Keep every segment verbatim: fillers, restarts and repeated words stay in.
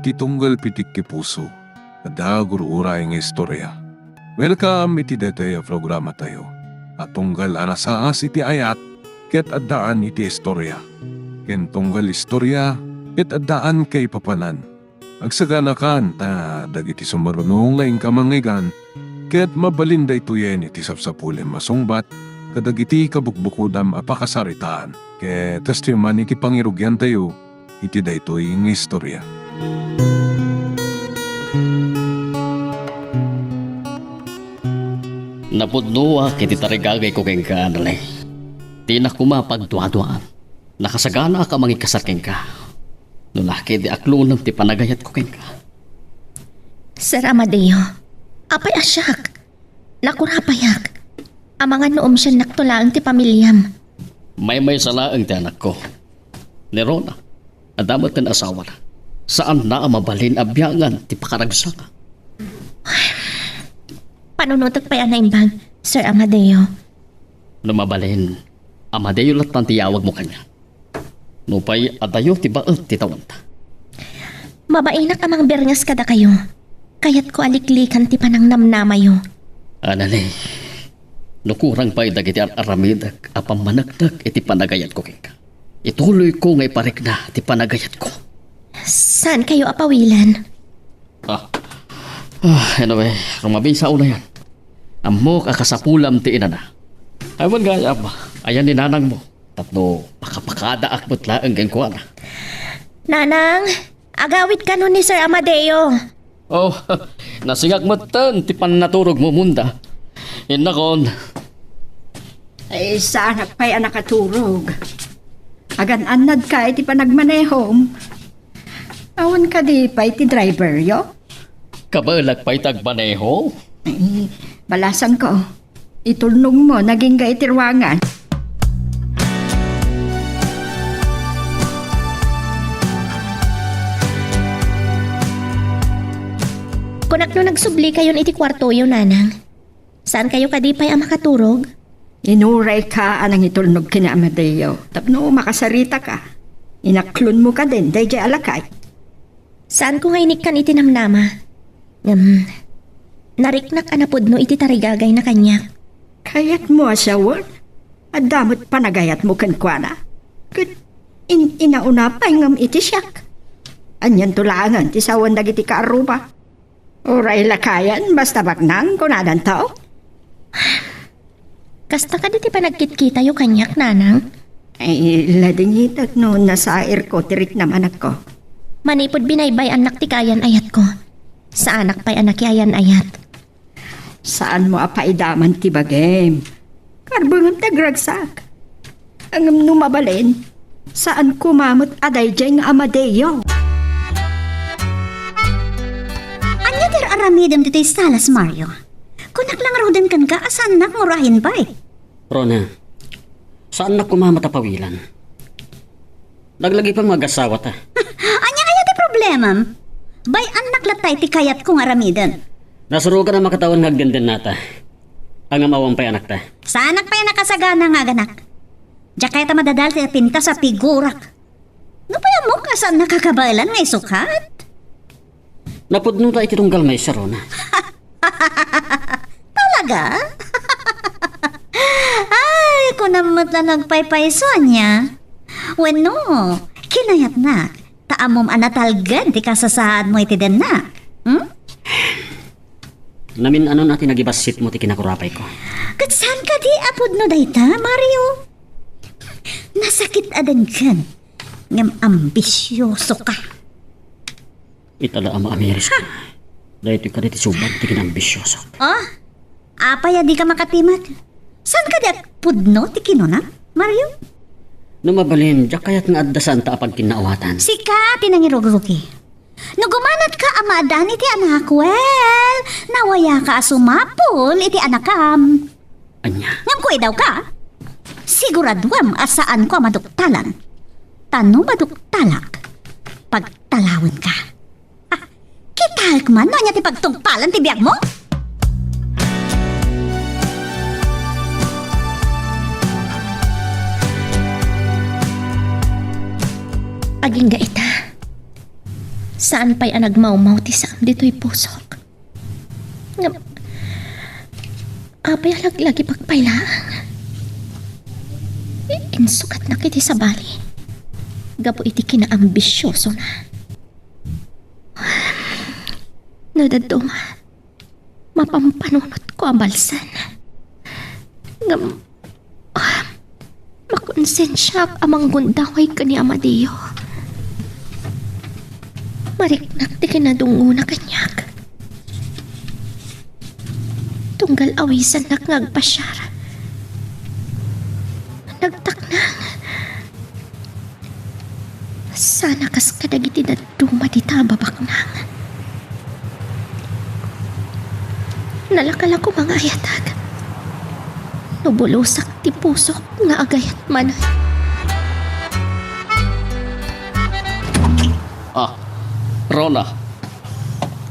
Ti tunggal pitik ti puso, adda gur-uray nga istorya. Welcome iti daytoy a programatayo a tunggal a nasaas iti ayat ket addaan iti istorya, ken tunggal istorya ket addaan kaipapanan. Agsaganakan ta dagiti sumaruno nga inka mangngeggan ket mabalin daytoyen iti sapsapulem a sungbat kadagiti kabukbukodam a pakasaritaan. Ket kastoy man iti pangirugiantayo iti daytoy nga istorya. Napudnoak iti tarigagayko kenka, Anale. Dinak koma pagduaduaan. Nakasaganaak a mangikasar kenka. No la ket di aklonem ti panagayatko kenka. Sir Amadeo, apay a siak? Nakurapayak. Amangan no umsiannakto laeng ti pamiliam. Maymaysa laeng ti anakko. Ni Rona, adda met ti asawana. Saanna a mabalin a biangan ti pakaragsaka. Panunotek pay a naimbag, Sir Amadeo. No mabalin, Amadeo lattan ti yawagmo kaniak. Nupay adayo ti baet ti tawenta. Mabainak a mangbernges kadakayo. Kayatko a liklikan ti panangnamnamayo. Anale, no kurang pay dagiti ar-aramidek a pammaneknek iti panagayatko kenka, ituloyko nga iparikna ti panagayatko. Saankayo a pawilen? Ah. Ah, anyway, rumabi sa unayan. Ammok a kasapulam ti inana. Ay, wen gayam, ayan ni nanangmo. Tapno pakapakadaak met laeng kenkuana. Nanang, agawid kano ni Sir Amadeo. Oh, nasingak metten ti pannaturogmo, Munda. Innakon. Ay, saanak pay a nakaturog. Agan-annadka iti panagmanehom. Awan kadi pay ti driveryo? Kabaelak pay ti agmaneho. Ay, balasanko. Itulnogmo, nagingga iti ruangan. Kunak no nagsublikayon iti kuartoyo, nanang. Saankayo kadi pay a makaturog? Inurayka a nangitulnog ken ni Amadeo tapno makasaritaka. Inaklonmo kadin daydiay a lakay. Saanko nga inikkan iti namnama. Ngem, nariknak a napudno iti tarigagayna kaniak. Kayatmo a sawen? Adda met panagayatmo kenkuana. Ket in-, inauna pay ngem iti siak. Anianto laengen ti sawen dagiti kaarruba? Uray lakayen, basta baknang, kunadanto. Kasta kadi ti panagkitkitayo kaniak, nanang? Ay, ladingitek no nasairko ti riknam, anakko. Manipud binaybay-annak ti kaayan-ayatko, saanak pay a nakiayan-ayat. Saanmo a paidaman ti bagim. Karbengem ti agragsak. Ngem no mabalin, saan koma met a daydiay nga Amadeo. Ania ti ar-aramidem ditoy salas, Mario? Kunak la ngaruden kenka a saannak nga urayen pay. Rona, saannak koma met a pawilen. Laglagipen nga agasawata. Ania aya ti problemam? Bay-annak latta iti kayatko nga aramiden. Nasurogan a makatawen nga agdendennata. Ngem awan pay anakta. Saanak pay a nakasagana nga aganak. Diak kayat a madadal ti napintas a figurak. Nupay ammok a saannak a kabaelan nga isukat? Napudnota iti tunggal maysa, Rona. Talaga? Ay, kunam met la nagpaypayso, ania? Wenno, kinayatnak ta ammom a natalgen ti kasasaadmo iti dennak. Hmm? Namin-anon a ti nagibassitmo ti kinakurapayko. Ket saan kadi a pudno dayta, Mario? Nasakit a denken, ngem ambisioso ka. Ita la a maamiris ka. Daytoy kadi ti subat ti kinambisioso. Oh? Apay a dika makatimek? Saan kadi a pudno ti kinuna, Mario? No mabalin, diak kayat nga adda saanta a pagkinnaawatan. Sika ti nangirugrugi. No gumanatka a maadani ti anak, well, nawayaka a sumapul iti anakam. Ania? Ngem kuidawka, siguraduem a saanko a maduktalan. Ta no maduktalak, pagtalawenka. Ha, kitaek man no ania ti pagtungpalan ti biagmo? Agingga ita. Saan pay a nagmawmaw ti saam ditoy pusok. Ngem, apay a laglagipek pay laeng? Insukatnak iti sabali gapu iti kinaambisiosona. No dadduma, mapampanunotko a balsen. Ngem, ah, makonsensiaak a manggundaway ken ni Amadeo. Mariknak ti kinadungona kaniak. Tunggal awisannak nga agpasiar, nagtaknang. Sana kas kadagiti dadduma dita a babaknang. Nalaka la koma nga ayatag no bulosak ti pusok nga agayat manen. Ah, Rona,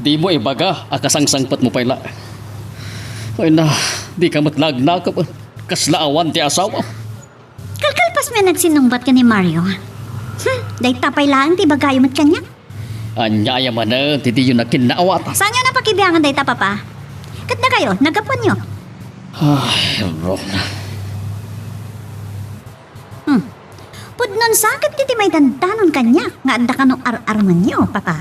dimo ibaga a kasangsangpetmo pay la. Ay na, dika met nagnakep. Kasla awan ti asawa. Kalkalpasmi a nagsinnungbat ken ni Mario. Hmm, dayta pay laeng ti ibagayo met kaniak. Ania aya manen ti diyo nakinnaawatan? Saanyo a napakibiangan dayta, Papa? Ket dakayo, naggapuanyo? Ay, Rona. Hmm. Pudnon sa ket ti, ti maidandanon kaniak nga adda kano ar-armenyo, Papa.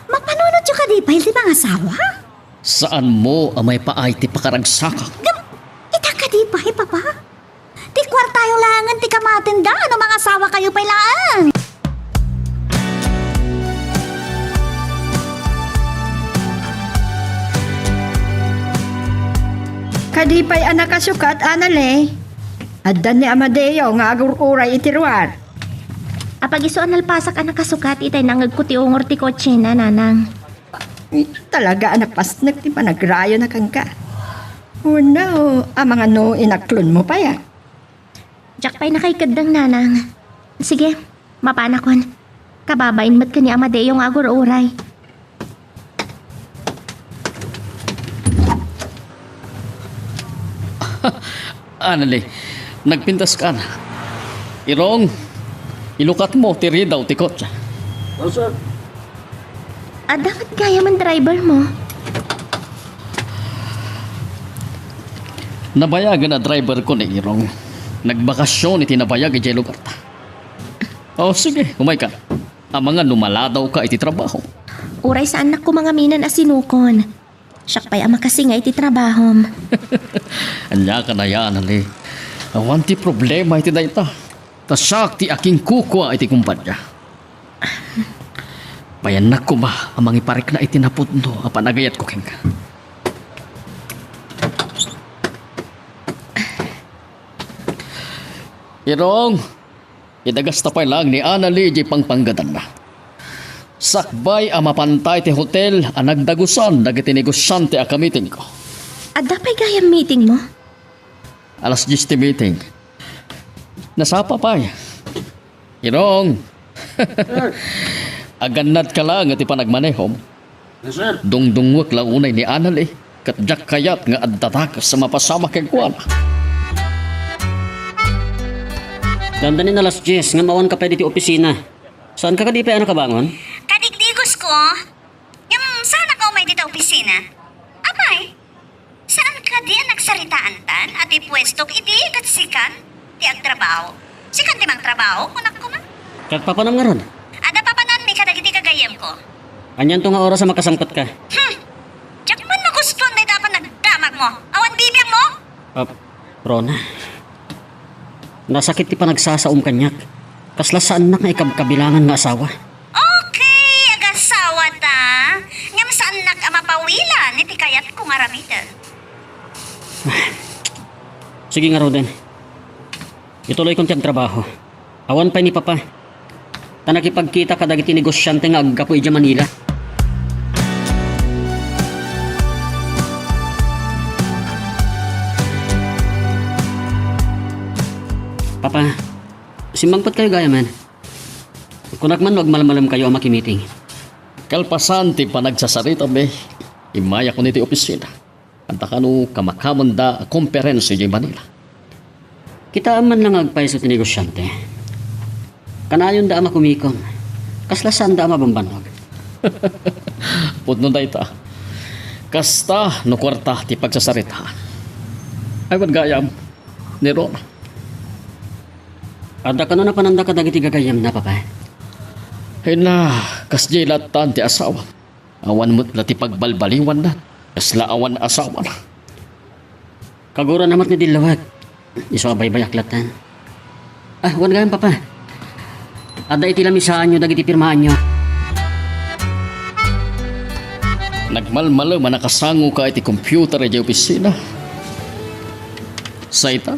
Mapanunotyo kadi pay ti pangasawa? Saanmo a maipaay ti pakaragsakak? Ngem, ita kadi pay, Papa? Ti kuartayo laengen ti kamatenda no mangasawakayo pay laeng. Kadi pay a nakasukat, Anale. Adda ni Amadeo nga agur-uray iti ruar. Apag isu a nalpasak a nakasukat itay nangngegko ti ungor ti kotsena, Nanang. Talaga a napasnek ti panagrayona kenka. Wenno, amangan no inaklonmo pay, a? Diak pay nakaikeddeng, Nanang. Sige, mapanakon. Kababain met ken ni Amadeo nga agur-uray. Anali, nagpintas ka na. Irong, ilukatmo ti ridaw ti kotse. Adda met gayam a driver mo? Nabayagen a driver ko ni Irong. Nagbakasyon iti nabayag idiay lugarta. O, sige, umayka. Amangan no maladaw ka iti trabaho. Uray saannak koma ngamin a sinukon. Siak pay a makasinga iti trabahom. Ania ka nayan, Ali? Awan ti problema iti dayta. Ta siak ti akinkukua iti kumpanya. Payannak koma a mangiparikna iti napudno a panagayatko kenka. Irong, idagasta pay laeng ni Anali idiay pangpanggadanna. Sakbay a mapanta iti hotel a nagdagusan dagiti negosiante a kamitingko. Adda pay gayam meeting mo? Alas dies ti meeting. Nasapa pay. Irong. Agannad ka laeng iti panagmanehom. Yes, sir. Dungdungngoek la unay ni Anali, ket diak kayat nga adda dakes a mapasamak kenkuana. Dandanin alas dies, ngem awan ka pay diti opisina. Saan ka kadi pay a nakabangon? Kadigdigos ko. Ngem saan ka umay dita opisina? Apay, saan kadi a nagsaritaantan a ti puestok idi ket sikan ti agtrabaho? Sikan ti mangtrabaho, kunak koma. Ket papanam ngarud? Adda papananmi kadagiti gagayyemko. Anianto nga oras a makasangpet ka? Hmm. Diak man magustuan dayta a panagdamagmo. Awan bibiangmo? Ah, Rona, nasakit ti panagsasaom kaniak. Kasla saannak nga ikabkabilangan nga asawa. Okay, agasawa ta. Ngem saannak a mapawilan iti kayatko nga aramiden. Sige ngaruden. Ituloykon ti agtrabaho. Awan pay ni Papa. Ta nakipagkita kadagiti negosiante nga aggapu idiay Manila. Papa, simmangpet kayo gayamen. Kunak man no agmalmalem kayo a makimiting. Kalpasan ti panagsasaritami, immayak iti opisina. Adda kano kamakamenda a komperensia idiay Manila. Kitaem man la nga agpayso ti negosiante. Kanayonda a makumikom. Kasla saanda a mabambannog. Pudno dayta. Kasta no kuarta ti pagsasaritaan. Ay, wen gayam, ni Rona. Adda kano napananda kadagiti gagayyemna, Papa? Ina, kasdiay lattan ti asawa. Awan met la ti pagbalbaliwanna. Kasla awan asawana. Kagurana met ni Dillawag. Isu a baybayak lattan. Ah, wen gayam, Papa. Adda iti lamisaanyo dagiti pirmaanyo. Nagmalmalem a nakasangoka iti computer idiay opisina. Sayta,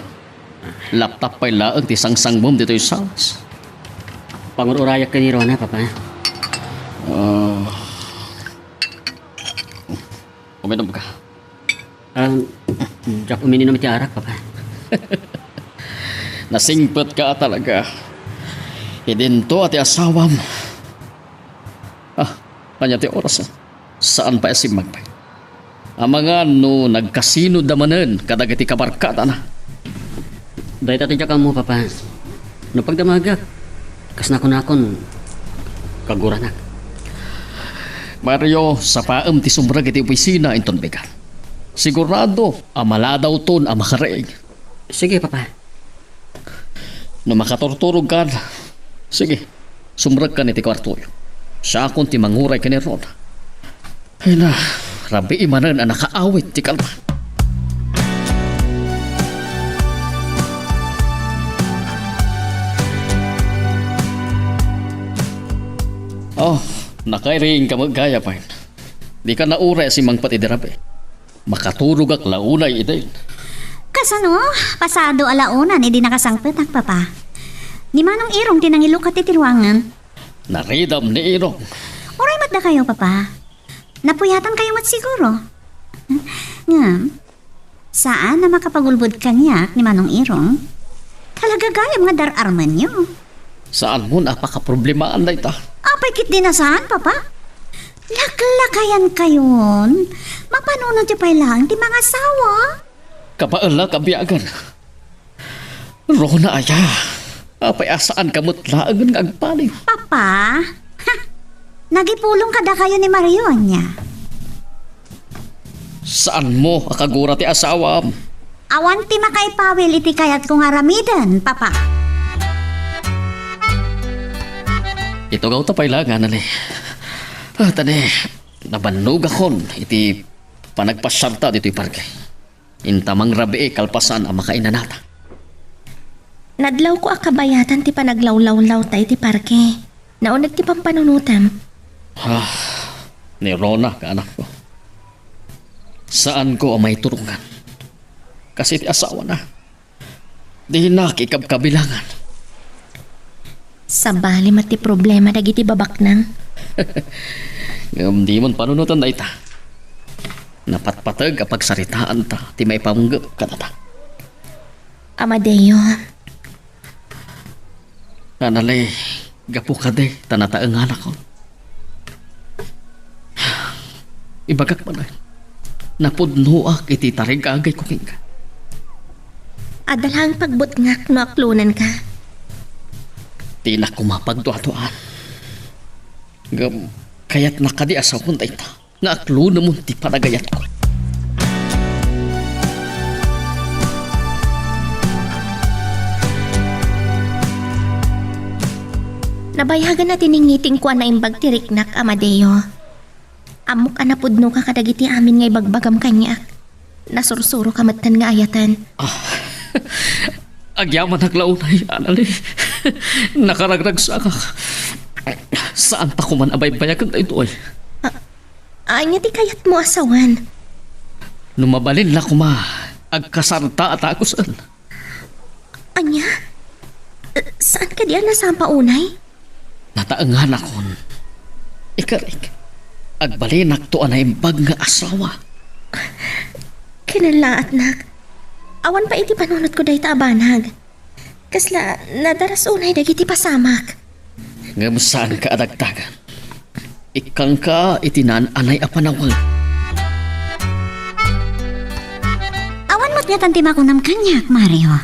laptop pay laeng ti sangsangmom ditoy sawas. Pangur-urayak ken ni Rona, Papa. Ah. Uminom ka. Ah, diak umiinom iti arak, Papa. Nasingpetka a talaga. Idinto a ti asawam. Ah, ania ti oras, ah? Saan pay a simmagmay. Amangan no nagkasinoda manen kadagiti kabarkadana. Dayta ti diak ammo, Papa. No pagdamagak, kas nakunakon, kaguranak. Mario, sapaem ti sumrek iti opisina inton bigat. Sigurado a maladawton a makariing. Sige, Papa. No makaturturogkan, sige, sumrekkan iti kuartoyo. Siakon ti manguray ken ni Rona. Ay na, rabii manen a nakaawit ti kalman. Oh, nakairing ka met gayam, Pine. Dika nauray a simmangpet idi rabii. Makaturogak la unay idin. Kasano? Pasado a la unan idi nakasangpetak, Papa. Ni Manong Irong ti nangilukat iti ruangan. Naridam ni Irong. Uray met dakayo, Papa. Napuyatan kayo met siguro. Ngem, saan a makapagulbod kaniak ni Manong Irong. Talaga gayam nga dar-armenyo. Saanmon a pakaproblemaan dayta? Apay ketdi a saan, Papa? Laklakayan kayon. Mapanunotyo pay laeng ti mangasawa. Kabaelak a biagen. Rona aya, apay a saanka met laengen nga agbaliw? Papa, ha! Nagipulong kadakayo ni Mario, ania? Saanmo a kagura ti asawam? Awan ti makaipawil iti kayatko nga aramiden, Papa. Itugawta pay la, Anali. Ah, tani, nabannogakon iti panagpasiarta ditoy parke. Inta mangrabii kalpasan a makainanata. Nadlawko a kabayatan ti panaglawlawlawta iti parke. Nauneg ti pampanunotem. Ah, ni Rona, kaanakko. Saanko a maiturongan. Kas iti asawana, dina kikabkabilangan. Sabali met ti problema dagiti babaknang. Ngem dimon panunoten dayta. Napatpateg a pagsaritaanta ti maipanggep kadata. Amadeo. Anali, gapu kadi ta nataenganakon. Ibagak man, napudnoak iti tarigagayko kenka. Adda laeng pagbutngak no aklonenka. Dinak koma pagduaduaan. Ngem, kayatnak kadi a sawen dayta nga aklonemon ti panagayatko. Nabayagen a tiningitingko a naimbag ti riknak, Amadeo. Ammok a napudnoka kadagiti amin nga ibagbagam kaniak. Nasursuroka metten nga ayaten. Ah, agyamanak la unay, Anali. Nakaragragsakak. Saanta koman a baybayagen daytoy. A-, ania ti kayatmo a sawen? No mabalin la koma, agkasarta a takusen. Ania? Saan kadi a nasampa unay? Nataenganakon. Ikarik, agbalinakto a naimbag nga asawa. Kinalaatnak. Awan pay iti panunotko dayta a banag. Kasla nadaras unay dagiti pasamak. Ngem saanka a dagdagan. Ikkangka iti naan-anay a panawag. Awan met ngatan ti makunam kaniak, Mario.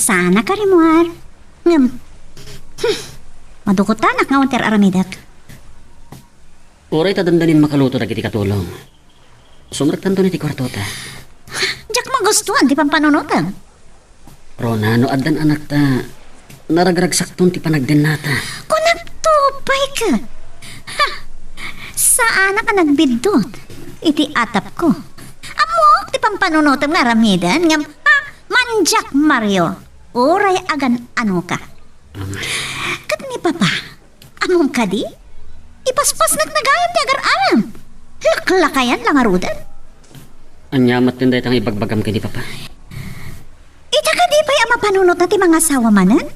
Saanak a rimmuar. Ngem, hmm, Madukutanak nga awan ti ar-aramidek. Uray ta dandanin makaluto dagiti katulong. Sumrektanto iti kuartota. Diak magustuan ti pampanunotem. Rona, no addan anakta, naragragsakton ti panagdennata. Kunakto pay ket. Ha! Saanak a nagbiddut iti atapko. Ammok ti pampanunotem nga aramiden, ngem, ha! Mandiak, Mario. Uray agan-anoka. Ket ni Papa, ammom kadi? Ipaspasnek na gayam ti agar-aram. Laklakayan la ngaruden. Ania met dayta nga ibagbagam ken ni Papa? Ita kadi pay a mapanunotna ti mangasawa manen?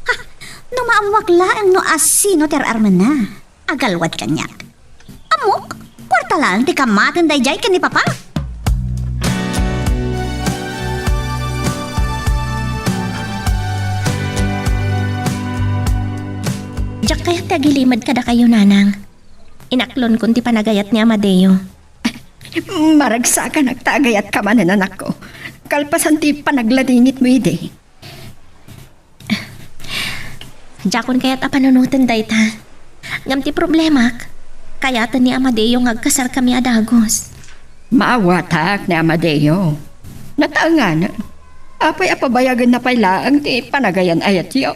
Ha, no maammoak laeng no asino ti ar-armenna, agalwad kaniak. Ammok, kuarta laeng ti kammaten daydiay ken ni Papa. Diak kayat ti agilimed kadakayo, Nanang. Inaklonkon ti panagayat ni Amadeo. Maragsakanak ta agayatka manen, anakko. Kalpasan ti panagladingitmo idi. Diakon kayat a panunoten dayta. Ngem ti problemak, kayaten ni Amadeo nga agkasarkami a dagus. Maawatak ni Amadeo. Nataenganen. Apay a pabayagenna pay laeng ti panagayan-ayatyo?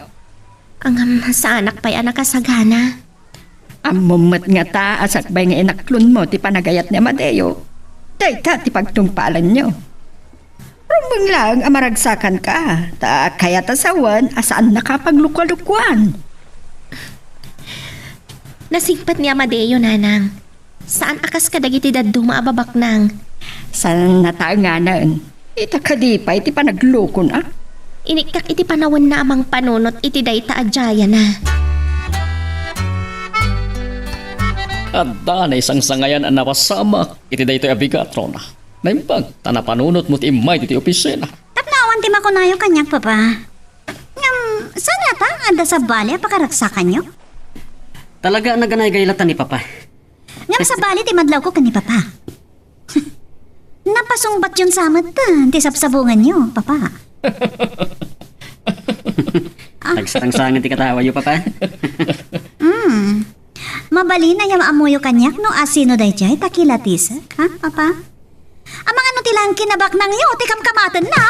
Ngem saanak pay a nakasagana. Ammom met ngata a sakbay nga inaklonmo ti panagayat ni Amadeo, dayta ti pagtungpalanyo. Rumbeng laeng a maragsakanka, ta kayat a sawen a saannaka a paglukalukoan. Nasingpet ni Amadeo, Nanang. Saan a kas kadagiti dadduma a babaknang. Saan nataenganen. Ita kadi pay ti panaglukona? Inikkak iti panawenna a mangpanunot iti dayta a diayana. Adda naisangsangayan a napasamak iti daytoy a bigat, Rona. Naimbag ta napanunotmo ti immay ditoy opisina. Tapno awan ti makunayo kaniak, Papa. Ngem, saan ngata nga adda sabali a pakaragsakanyo? Talaga a naganaygay latta ni Papa. Ngem sabali ti madlawko ken ni Papa. Napasungbatyon sa met ti sabsabunganyo, Papa. Ah. Nagsarangsangan ti katawayo, Papa. Mm. Mabalin a ammoyo kaniak no asino daydiay ta kilatisek, ha, Papa? Amangan no ti laeng kinabaknangyo ti kamkamatenna.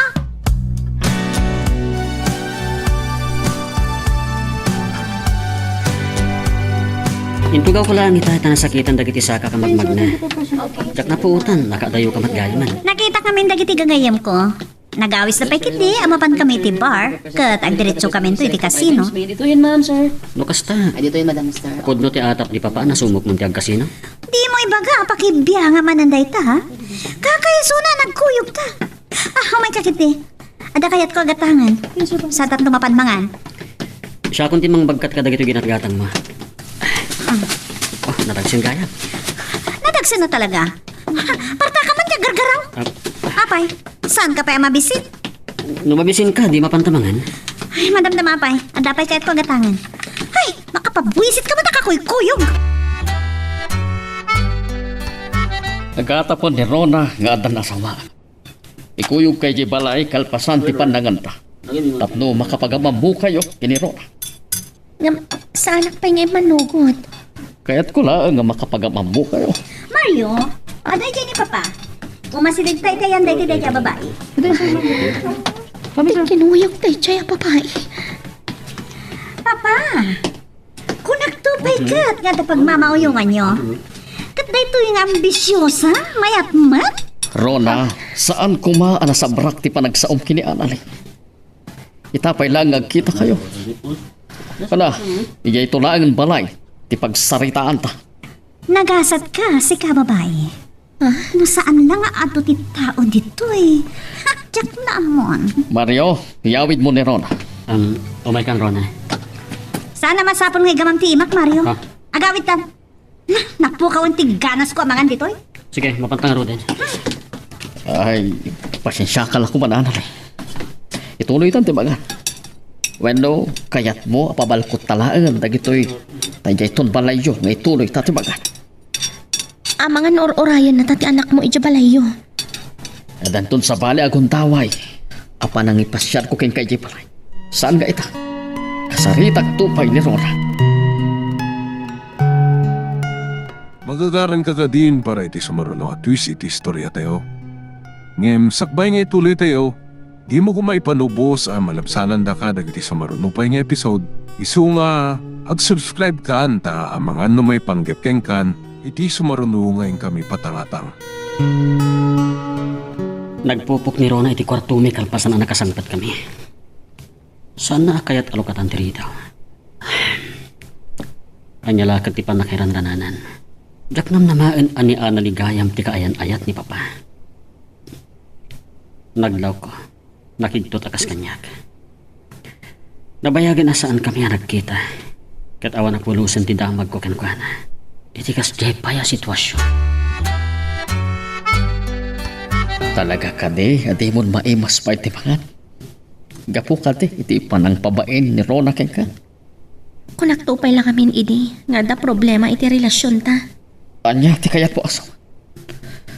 Intugawko laeng ita ta nasakitan dagiti sakak a magmagna. Diak napuotan, nakaadayoka met gayamen. Nakitak ngamin dagiti gagayyemko. Nagawis da pay ketdi a mapankami iti bar, ket agdiretsokaminto iti casino. Ditoyen, ma'am, sir. No kasta, ay, ditoyen, madam, sir. Pudno ti atap ni Papa a nasumokmon ti agkasino? Dimo ibaga a pakibiangan manen dayta, ha? Kakaisuna, nagkuyogta. Ah, umayka ketdi. Adda kayatko a gatangen. Yes, sir. Sa tatlo mapan mangan. Siakon ti mangbagkat kadagitoy ginatgatangmo. Ah. Oh, nadagsen gayam. Nadagsen na talaga. Partaka man ti aggargaraw. Ah. Apay, saanka pay a mabisin? No mabisinka, di mapanta mangan. Ay, madamdama pay. Adda pay kayatko a gatangen. Ay, makapabuisitka met a kakuykuyog. Nagatapen ni Rona nga addan asawa. Ikuyogka idiay balay kalpasan ti pannanganta. Tapno makapagam-ammokayo ken ni Rona. Ngem, saanak pay nga immanugot. Kayatko laeng nga makapagam-ammokayo. Mario, adda idiay ni Papa. Umasideg ta iti ayan daytoy daydiay a babai. Ti kinuyog daydiay a babai. Papa! Kunakto pay ket nga adda pagmamauyonganyo. Ket daytoy nga ambisiosa, mayat met? Rona, saan koma a nasabrak ti panagsaom ken ni Anali. Ita pay laeng nga agkitakayo. Ala, idiay to laengen balay ti pagsaritaanta. Nagasatka, sika babai. Ah? No saan la nga adu ti tao ditoy. Ha, diak naammon. Mario, iyawidmo ni Rona. Um, umaykan, Rona. Saan a masapul nga igamam ti imak, Mario? Ha? Agawidtan. Na, napukawan ti ganasko a mangan ditoy. Sige, mapantang ruden. Ay, pasensiaka la koma, Anali. Ituloytan ti mangan. Wenno, kayatmo a pabalkotta laeng dagitoy. Daydiay ton balayyo nga ituloyta ti mangan. Amangan no ur-urayenna ta ti anakmo idiay balayyo. Addanton sabali a gundaway a panangipasiarko kenka idiay balay. Saan nga ita? Kasaritakto pay ni Rona. Magagaranka kadin para iti sumaruno a twist iti istoriatayo. Ngem sakbay nga ituloytayo, dimo koma ipanubos a malabsanandaka dagiti sumaruno pay nga episode. Isu nga ag-subscribe kan ta amangan no maipanggep kenkan iti sumaruno nga inkami patangatang. Nagpupok ni Rona iti kuartomi kalpasan a nakasangpetkami. Saanna a kayat a lukatan ti ridaw. Ania la ket ti pannakairandananan? Diak namnamaen a ni Ana ni gayam ti kaayan-ayat ni Papa. Naglaoko, nakigtot a kas kaniak. Nabayagen a saankami a nagkita, ket awan a pulosen ti damagko kenkuana iti kasdiay pay a situasion. Talaga kadi a dimon maimas pay ti mangan? Gapu kadi iti panangpabain ni Rona kenka? Kunakto pay la ngamin idi nga adda problema iti relasionta. Ania ti kayatmo a sawen?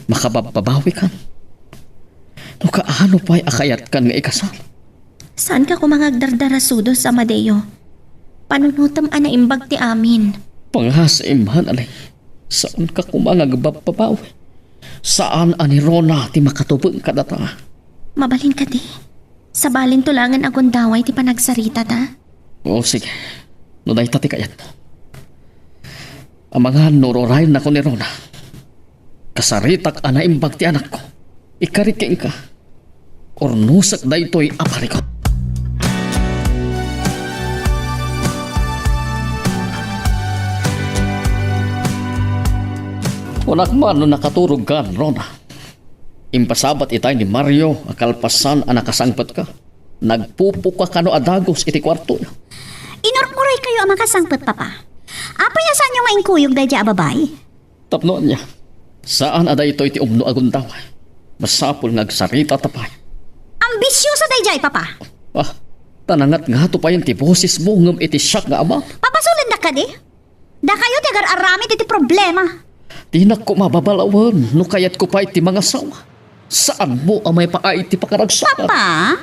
Makababbabawikan? No kaano pay a kayatkan nga ikasal? Saanka koma nga agdardarasudos, Amadeo. Panunotem a naimbag ti amin. Pangasaiman, Ali. Saanka koma nga agbabbabawi. Saan a ni Rona ti makatubeng kadata. Mabalin kadi? Sabalinto laengen a gundaway ti panagsaritata? O, sige. No dayta ti kayatmo. Amangan no ururayennako ni Rona. Kasaritak a naimbag ti anakko. Ikarik kenka. Urnosek daytoy a parikut. Kunak man no nakaturogkan, Rona. Impasabat itay ni Mario a kalpasan a nakasangpetka, nagpupuka kano a dagus iti kuartoyo. Inururaykayo a makasangpet, Papa. Apay a saanyo nga inkuyog daydiay a babai? Tapno ania? Saan a daytoy ti umno a gundaway. Masapul nga agsaritata pay. Ambisiosa daydiay, Papa! Ah, ta nangatngato payen ti bosesmo ngem iti siak nga ama. Papasolendak kadi? Dakayo ti agar-aramid iti problema. Dinak koma babalawen no kayatko pay ti mangasawa. Saanmo a maipaay ti pakaragsakan? Papa,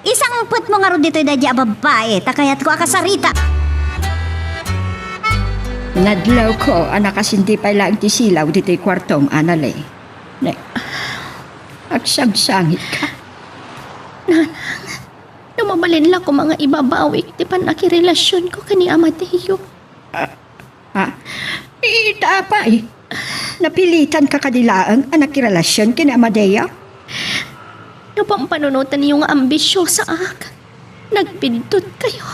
isangpetmo ngarud ditoy daydiay a babai ta kayatko a kasarita. Nadlawko a nakasindi pay laeng ti silaw ditoy kuartom, Anale. Ne, agsangsangitka. Nanang, no mabalin la koma nga ibabawik ti pannakirelasionko ken ni Amadeo. Ah, ha? Ita apay? Napilitanka kadi laeng a nakirelasion ken ni Amadeo? No pampanunotenyo nga ambisiosaak, nagbiddutkayo.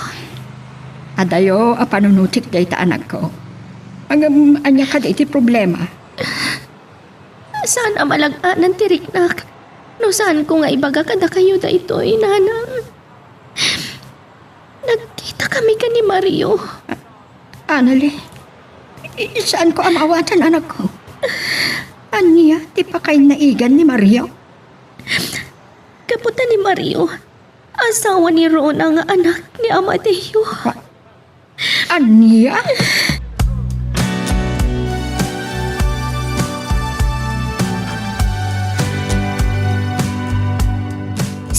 Adayo a panunotek dayta, anakko. Ngem ania kadi ti problema? Saan a malag-anan ti riknak no saanko nga ibaga kadakayo daytoy, Nanang. Nagkitakami ken ni Mario. Anale, i-, saanko a maawatan, anakko. Ania ti pakainaigan ni Mario? Gapu ta ni Mario, asawa ni Rona nga anak ni Amadeo. Ania?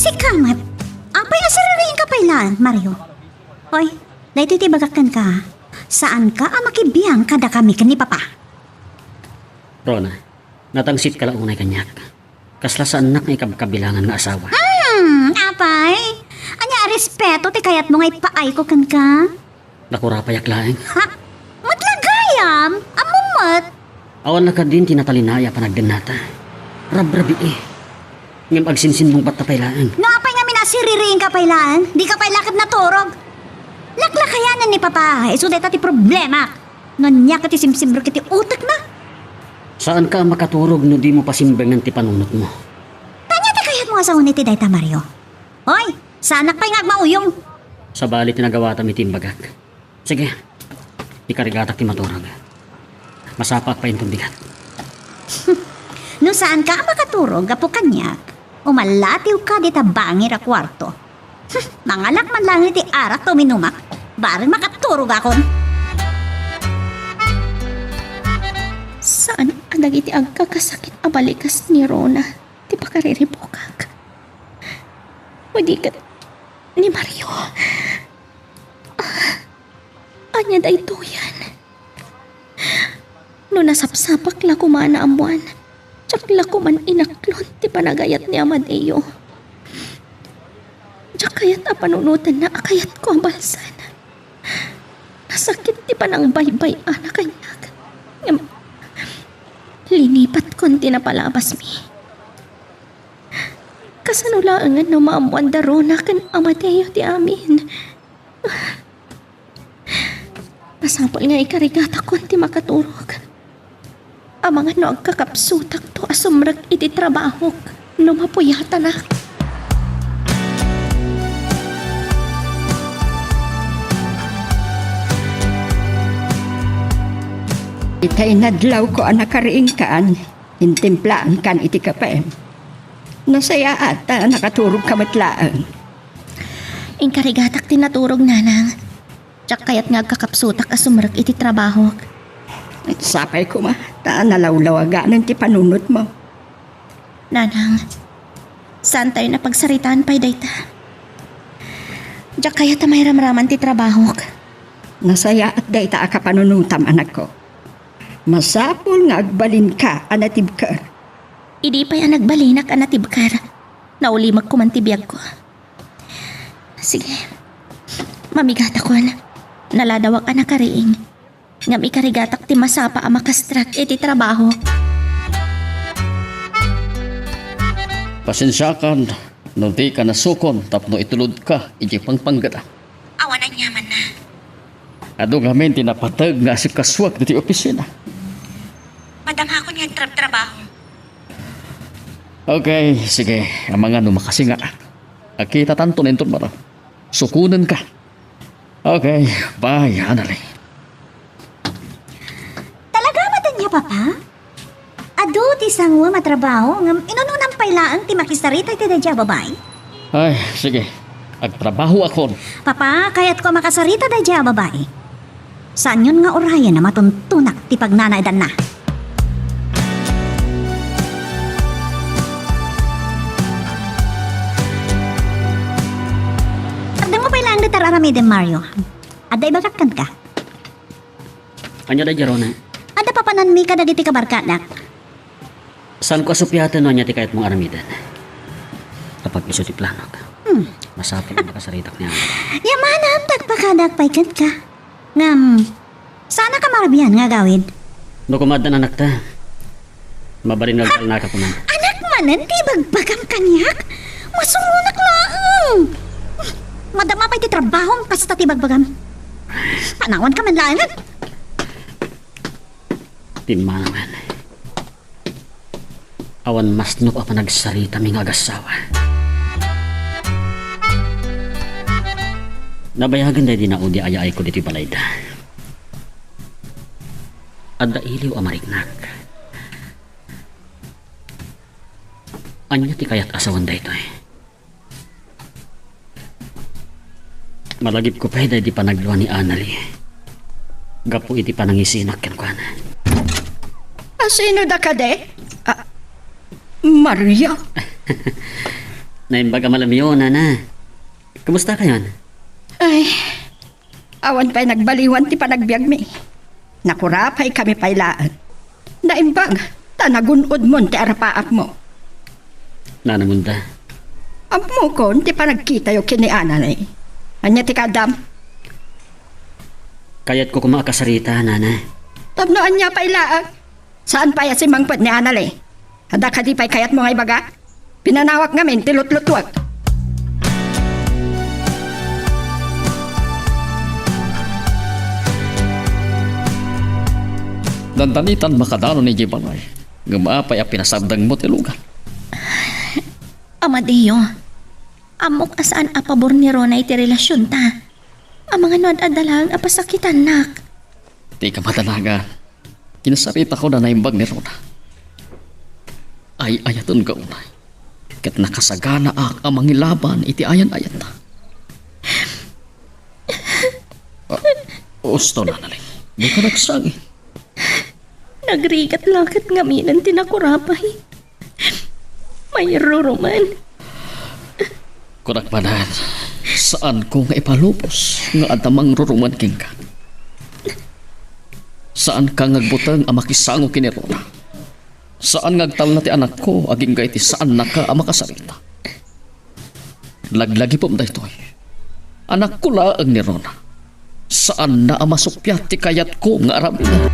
Sika met, apay a siririingka pay laeng, Mario? Oy, daytoy ti ibagak kenka. Saanka a makibiang kadakami ken ni Papa. Rona, natangsitka la unay kaniak. Kasla saannak nga ikabkabilangan nga asawa. Hmm, apay? Ania a respeto ti kayatmo nga ipaayko kenka? Nakurapayak laeng. Ha? Met la gayam? Ammom met? Awan la kadin ti natalinaed a panagdennata. Rabrabii. Ngem agsinsinbungbatta pay laeng. No apay ngamin a siririingka pay laeng? Dika pay la ket naturog. Laklakayanen ni Papa, isu dayta ti problemak. No ania ket ti simsimrek iti utekna? Saanka a makaturog no dimo pasimbengen ti panunotmo. Ania ti kayatmo a sawen iti dayta, Mario? Hoy, saanak pay nga agmauyong. Sabali ti nagawatam iti imbagak. Sige, ikarigatak ti maturog. Masapaak pay inton bigat. No saanka a makaturog gapu kaniak, umallatiwka dita bangir a kuarto. Mangalak man laeng iti arak ta uminumak, bareng makaturogakon. Saan a dagiti agkakasakit a balikas ni Rona ti pakariribukak. Idi ket ni Mario. Ah, ania daytoyen? No nasapsapak la koma a naammoan, diak la koma inaklon ti panagayat ni Amadeo. Diak kayat a panunotenna a kayatko a balsen. Nasakit ti panangbaybay-ana kaniak. Ngem, linipatkon ti napalabasmi. Kasano laengen no maammoan da Rona ken Amadeo ti amin? Masapul nga ikarigatakon ti makaturog. Amangan no agkakapsutakto a sumrek iti trabahok no mapuyatanak. Itay nadlawko a nakariingkan, intimplaankan iti kape. Nasayaat ta nakaturogka met laeng. Inkarigatak ti naturog, Nanang. Diak kayat nga agkakapsutak a sumrek iti trabahok. Sapay koma, ta nalawlawaganen ti panunotmo. Nanang, saantayon a pagsaritaan pay dayta. Diak kayat a mairamraman ti trabahok. Nasayaat dayta a kapanunotam, anakko. Masapul nga agbalinka a natibker. Idi pay a nagbalinak a natibker, naulimek koman ti biagko. Sige. Mamigatakon. Naladawak a nakariing. Ngem ikarigatak ti masapa a makastrek iti trabaho. Pasensiakan no dika nasukon tapno itulodka iti pangpanggata. Awan aniamanna. Adu ngamin ti napateg nga asikasuak ditoy opisina. Madama akon nga agtrabtrabaho. Okay, sige. Amangan no makasinga. Agkitatanto inton maro. Sukonenka. Okay, bye, Annalie. Talaga met ania, Papa? Adu ti sanguem a trabaho, ngem inunonam pay laeng ti makisarita iti daydiay a babai? Ay, sige. Agtrabahoakon. Papa, kayatko a makasarita daydiay a babai. Saanyon nga urayen a matuntonak ti pagnanaedanna. Ardengmo pay laeng dayta ar-aramidem, Mario. Adda ibagak kenka. Ania daydiay, Rona? Adda papananmi kadagiti kabarkadak. Saanko a supiaten no ania ti kayatmo nga aramiden. Apag isu ti planok. Hmm. Masapul a makasaritak ni Ana. Yamanam, agpakadak pay kenka. Ngem, saanka marabian nga agawid? No koma addan anakta, mabalin nga agtalnaka koma. Anak manen ti ibagbagam kaniak? Masungonak laeng. Madama pay ti trabahom kasta ti ibagbagam. Panawanka man laengen. Timmanawen. Awan masnop a panagsaritami nga agassawa. Nabayagen daydi naudi a yaayko ditoy balayda. Adda iliw a mariknak. Ania ti kayat a sawen daytoy? Malagipko pay daydi panaglua ni Annalie gapu iti panangisinak kenkuana. A, sino da kadi? A, Maria? Naimbag a malamyo, Nana. Kumustakayon? Ay, awan pay nagbaliwan ti panagbiagmi. Nakurapaykami pay laeng. Naimbag, ta nagun-odmon ti arapaapmo. Nana Munda. Ammokon ti panagkitayo ken ni Annalie. Ania ti kaaddam? Kayatko koma a kasarita, Nana. Tapno ania pay laeng? Saan pay a simmangpet ni Annalie? Adda kadi pay kayatmo nga ibaga? Pinanawak ngamin ti lutlutuek. Dandanitan makadanon idiay balay. Ngem apay a pinasardengmo ti lugan? Amadeo, ammok a saan a pabor ni Rona iti relasionta. Amangan no ad-adda laeng a pasakitannak. Dika madanagan. Kinasaritakon a naimbag ni Rona. Ay-ayatenka unay. Ket nakasaganaak a mangilaban iti ayan-ayatna. Ah, usto, Nanaling. Dika nagsangit. Nagrigat la ket ngaminen ti nakurapay. Mairuruman. Kunak manen, saanko nga ipalubos nga adda mangruruman kenka. Saanka nga agbuteng a makisango ken ni Rona. Saan nga agtalna ti anakko agingga iti saannaka a makasarita. Laglagipem daytoy. Anakko laeng ni Rona. Saanna a masuppiat ti kayatko nga aramiden.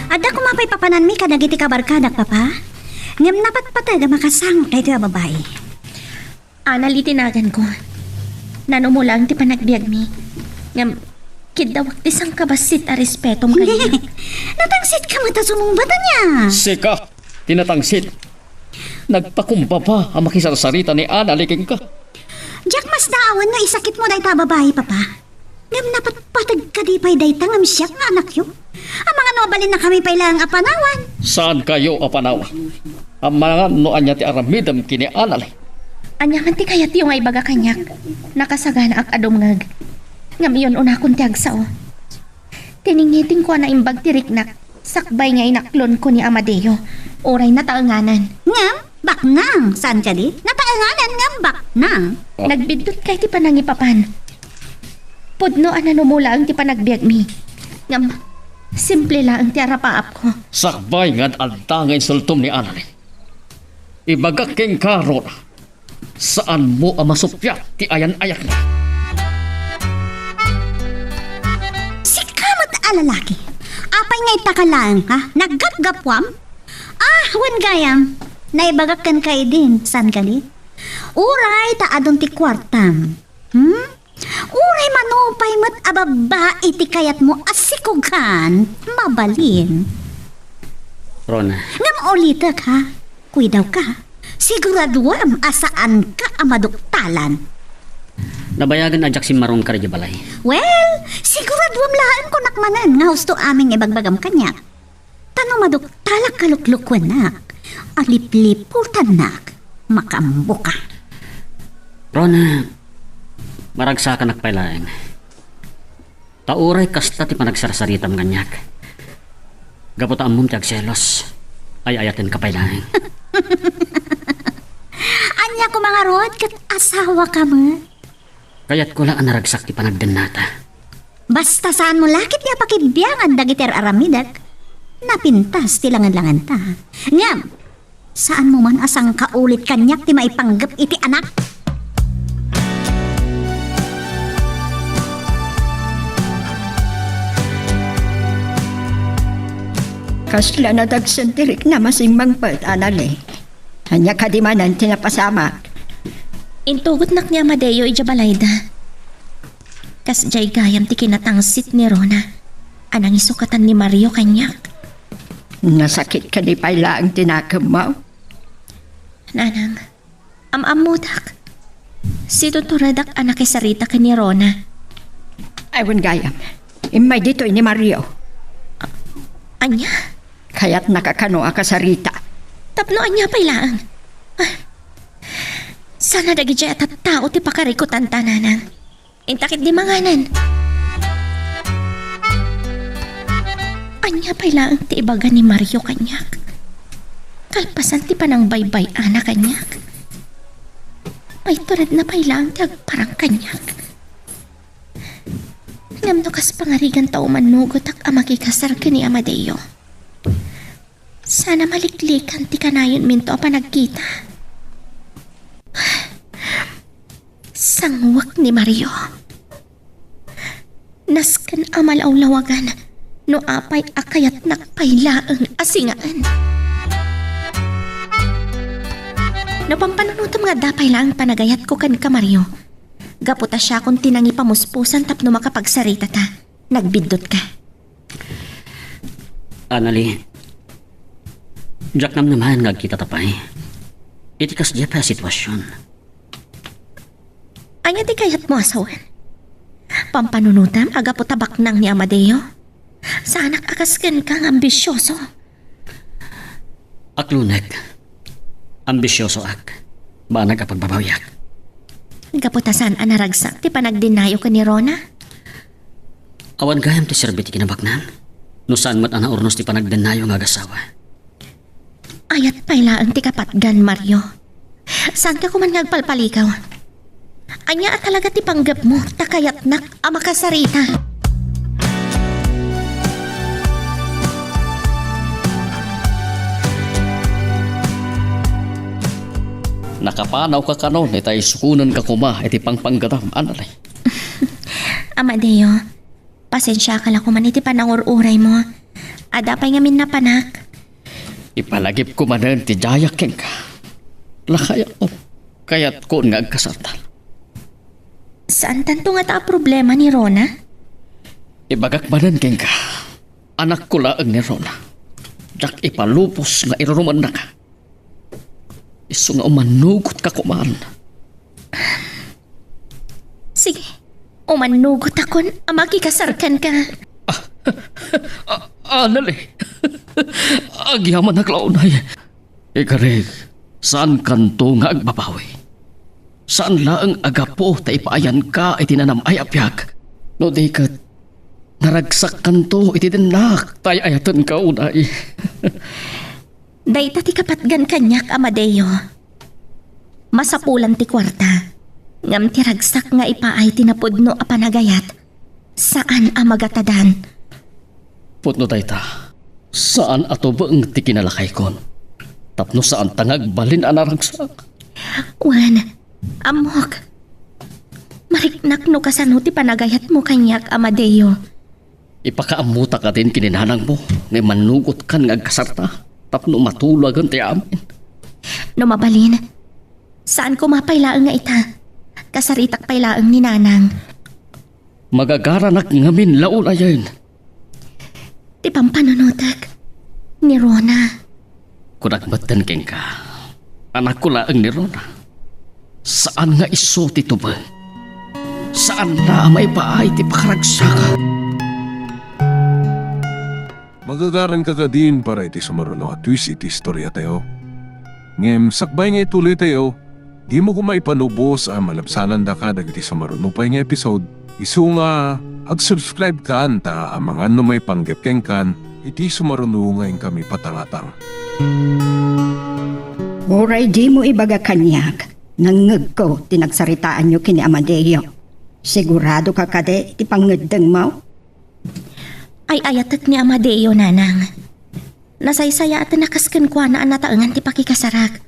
Adda koma pay papananmi kadagiti kabarkadak, Papa. Ngem napatpateg a makasangok daytoy a babai. Anali ti naganko. Nanumo laeng ti panagbiagmi. Ngem, kiddawak ti sangkabassit a respetom kaniak. Natangsitka met a sumungbat, ania? Sika ti natangsit. Nagpakumbaba a makisarsarita ni Anali kenka. Diak masdaawen no isakitmo dayta a babai, Papa. Ngem napatpateg kadi pay dayta ngem siak nga anakyo? Amangan no abalinnakami pay laeng a panawan. Saankayo a panawan? Amangan no ania ti aramidem ken ni Anali. Ania man ti kayatyo nga ibaga kaniak? Nakasaganaak a dumngeg. Ngem iyon-unakon ti agsao. Tiningitingko a naimbag ti riknak sakbay nga inaklonko ni Amadeo. Uray nataenganan. Ngem, baknang, saan kadi? Nataenganan ngem baknang. Ah. Nagbiddut kay ti panangipapan. Pudno a nanumo laeng ti panagbiagmi. Ngem, simple laeng ti arapaapko. Sakbay nga ad-adda nga insultom ni Anali. Ibagak kenka, Rona. Saanmo a masuppiat ti ayan-ayatna. Sika met a lalaki. Apay nga ita ka laeng, ha? Naggapgapuam? Ah, wen gayam. Naibagak kenka idin, saan kadi? Uray ta adun ti kuartam. Hmm? Uray manupay met a babbai ti kayatmo a sikugan, mabalin. Rona. Ngem ulitek, ha? Kuidawka. Siguraduam a saanka a maduktalan. Nabayagen a diak simmaron kadi balay. Well, siguraduam laeng kunak manen nga husto amin nga ibagbagam kaniak. Ta no maduktalak a luklukuennak, a lipliputannak, makaammoka. Rona, maragsakanak pay laeng. Ta uray kasta ti panagsarsaritam kaniak. Gapu ta ammom ti agselos, ay-ayatenka pay laeng. Ania koma ngarud ket asawaka met? Kayatko la a naragsak ti panagdennata. Basta saanmo la ketdi a pakibiangan dagiti ar-aramidek. Napintas ti langenlangenta. Ngem, saanmo man a sangkaulit kaniak ti maipanggep iti anak. Kasla nadagsen ti riknam a simmangpet, Anali. Ania kadi manen ti napasamak? Intugotnak ni Amadeo idiay balayda. Kasdiay gayam ti kinatangsit ni Rona a nangisukatan ni Mario kaniak. Nasakit kadi pay laeng ti nakemmo? Nanang, am-ammodak. Situturedak a nakisarita ken ni Rona. Ay, wen gayam. Immay ditoy ni Mario. Ania? Kayatnaka kano a kasarita. Tapno ania pay laeng? Ah, sana dagidiay a tattao ti pakarikutanta, Nanang. Inta ketdi manganen. Ania pay laeng ti ibaga ni Mario kaniak? Kalpasan ti panangbaybay-ana kaniak, maituredna pay laeng ti agparang kaniak. Ngem no kas pangariganta umannugotak a makikasar ken ni Amadeo, sana maliklikan ti kanayonminto a panagkita. Sanguek ni Mario. Nasken a malawlawagan no apay a kayatnak pay laeng a singaen. No pampanunotem nga adda pay laeng panagayatko kenka, Mario, gapu ta siakon ti nangipamuspusan tapno makapagsaritata, nagbiddutka. Anali, diak namnamaen nga agkitata pay iti kasdiay pay a situasion. Ania ti kayatmo a sawen? Pampanunotem a gapu ta baknang ni Amadeo? Saanak a kas kenka nga ambisioso. Aklonek, ambisiosoak. Banag a pagbabawiak. Gapu ta saan a naragsak ti panagdennayo ken ni Rona? Awan gayam ti serbi ti kinabaknang no saan met a naurnos ti panagdennayo nga agasawa. Ayat pay laeng ti kapatgan, Mario. Saanka koman nga agpalpalikaw? Ania a talaga ti panggepmo ta kayatnak a makasarita? Nakapanawka kanon ita isukonenka koma iti pangpanggetam, Anali. Amadeo, pasensiaka la koman iti panangur-uraymo. Adda pay ngamin napanak. Ipalagipko manen ti diayak kenka. Lakayatko, kayatkon nga agkasarta. Saantanto ngata a problema ni Rona? Ibagak manen kenka, anakko laeng ni Rona. Diak ipalubos nga irurumennaka. Isu nga umannugotka koman. Sige, umannugotakon a makikasar kenka. Ah, ah, Anali. Agyamanak la unay. Ikarik, saankanto nga agbabawi. Saan laeng a gapu ta ipaayanka iti nanam-ay a biag. No di ket, naragsakkanto iti dennak ta ay-ayatenka unay. Dayta ti kapatgan kaniak, Amadeo. Masapulan ti kuarta, ngem ti ragsak nga ipaay ti napudno a panagayat, saan a magatadan. Pudno dayta, saan a tubeng ti kinalakaykon. Tapno saanta nga agbalin a naragsak. Wen, ammok. Mariknak no kasano ti panagayatmo kaniak, Amadeo. Ipakaammotak kadin ken ni nanangmo nga imannugotkan nga agkasarta tapno matulagen ti amin. No mabalin, saan koma pay laeng nga ita. Kasaritak pay laeng ni nanang. Magagaranak ngamin la unayen. Ti pampanunotek ni Rona. Kunak metten kenka, anakko laeng ni Rona. Saan nga isu ti tubeng. Saan la a maipaay ti pakaragsakan. Magagaranka kadin para iti sumaruno a twist iti istoriatayo. Ngem sakbay nga ituloytayo, dimo koma ipanubos a malabsanandaka dagiti sumaruno pay nga episode. Isu nga, ag-subscribe kan ta amangan no maipanggep kenkan iti sumaruno nga inkami patangatang. Uray dimo ibaga kaniak, nangngegko ti nagsaritaanyo ken ni Amadeo. Siguradoka kadi iti pangngeddengmo? Ay-ayatek ni Amadeo, nanang. Nasaysayaaten a kas kenkuana a nataengan ti pakikasarak.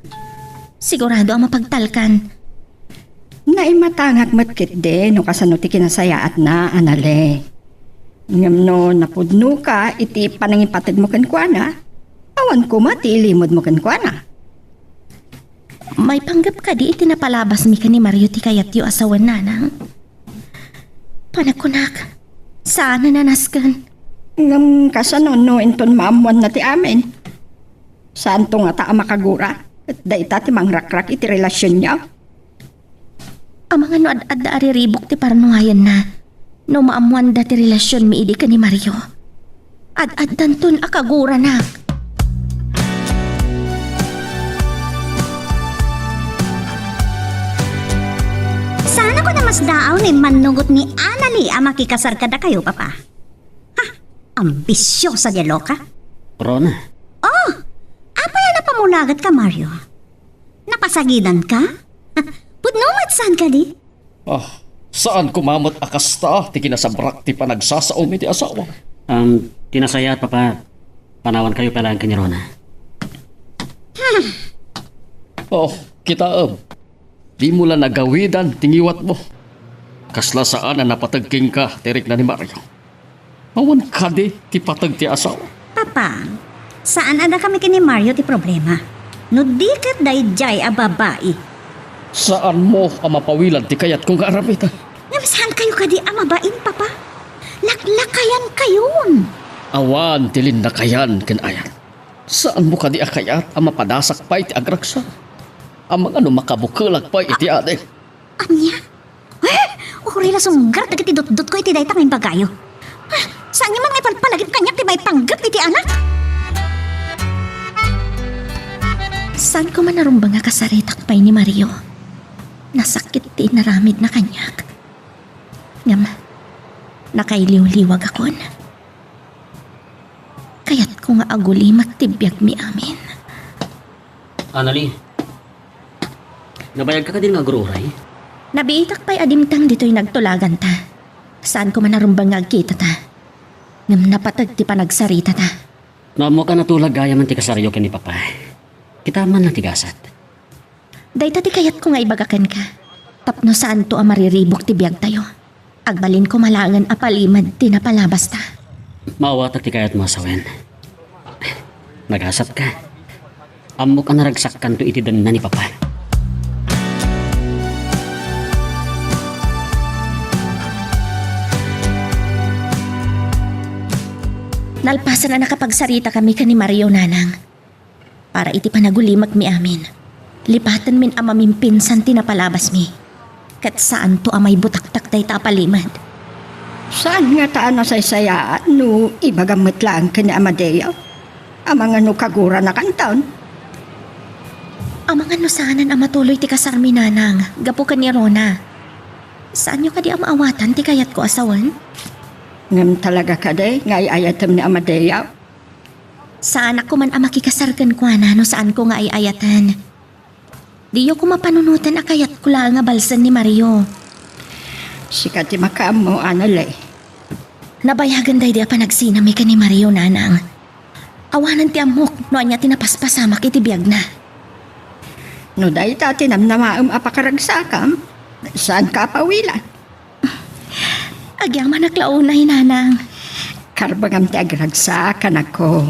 Sigurado a mapagtalkan. Naimatangak met ketdi no kasano ti kinasayaatna, Anali. Ngem no napudnoka iti panangipategmo kenkuana, awan koma ti ilimudmo kenkuana. Maipanggep kadi iti napalabasmi ken ni Mario ti kayatyo a sawen, nanang? Panagkunak, saan a nasken. Ngem kasano no inton maammoanna ti amin? Saanto ngata a makagura ket dayta ti mangrakrak iti relasionyo? Amangan no ad-adda a riribuk ti parnuayenna no maammoanda ti relasionmi idi ken ni Mario. Ad-addanton a kaguranak. Saan a namasdaaw no immannugot ni Anali a makikasar kadakayo, Papa. Ha? Ambisiosa ti loka. Rona. Oh! Apay a napamulagetka, Mario? Napasagidanka? Pudno met saan kadi? Ah, saan koma met a kasta ti kinasabrak ti panagsasaom iti asawa. Um, ti nasayaat, Papa, panawankayo pay laeng ken ni Rona. Oh, kitaem. Dimo la nagawidan ti ngiwatmo. Kasla saan a napateg kenka ti rikna ni Mario. Awan kadi ti pateg ti asawa. Papa, saan a dakami ken ni Mario ti problema. No di ket daydiay a babai. Saanmo a mapawilan ti kayatko nga aramiden. Ngem saankayo kadi a mabain, Papa? Laklakayankayon. Awan ti linnakayan ken ayat. Saanmo kadi a kayat a mapadasak pay ti agragsak? Amangan no makabukelak pay iti ading. Ania? Eh, uray la sunggar dagiti dutdotko iti dayta nga imbagayo. Ah, saanyo man nga ipalpalagip kaniak ti maipanggep iti anak? Saan koma narumbeng a kasaritak pay ni Mario. Nasakit ti inaramidna kaniak. Ngem, nakailiwliwagakon. Kayatko nga agulimek ti biagmi amin. Anali, nabayagka kadin nga agur-uray? Nabiitak pay a dimteng ditoy nagtulaganta. Saan koma narumbeng nga agkitata. Ngem napateg ti panagsaritata. No ammok a natulag gayam ti kasaryo ken ni Papa, kita man la ti gasat. Dayta ti kayatko nga ibaga kenka. Tapno saanto a mariribuk ti biagtayo. Agbalin koma laengen a palimed ti napalabasta. Maawatak ti kayatmo a sawen. Nagasat ka. Ammok a naragsakkanto iti denna ni Papa. Nalpasen a nakapagsaritakami ken ni Mario, Nanang. Para iti panagulimekmi amin, lipatenmin a mamimpinsan ti napalabasmi. Ket saanto a maibutaktak dayta a palimed. Saan ngata a nasaysayaat no ibagam met laeng ken ni Amadeo? Amangan no kaguranakanton? Amangan no saanen a matuloy ti kasarmi, Nanang, gapu ken ni Rona. Saanyo kadi a maawatan ti kayatko a sawen? Ngem talaga kadi nga ay-ayatem ni Amadeo? Saanak koman a makikasar kenkuana no saanko nga ay-ayaten. Diyo koma panunoten a kayatko laeng a balsen ni Mario. Sika ti makaammo, Anale. Nabayagen daydi a panagsinami ken ni Mario, Nanang. Awanen ti ammok no ania ti napaspasamak iti biagna. No dayta ti namnamaem a pakaragsakam, saanka a pawilan. Agyamanak la unay, Nanang. Karbengam ti agragsak, anakko.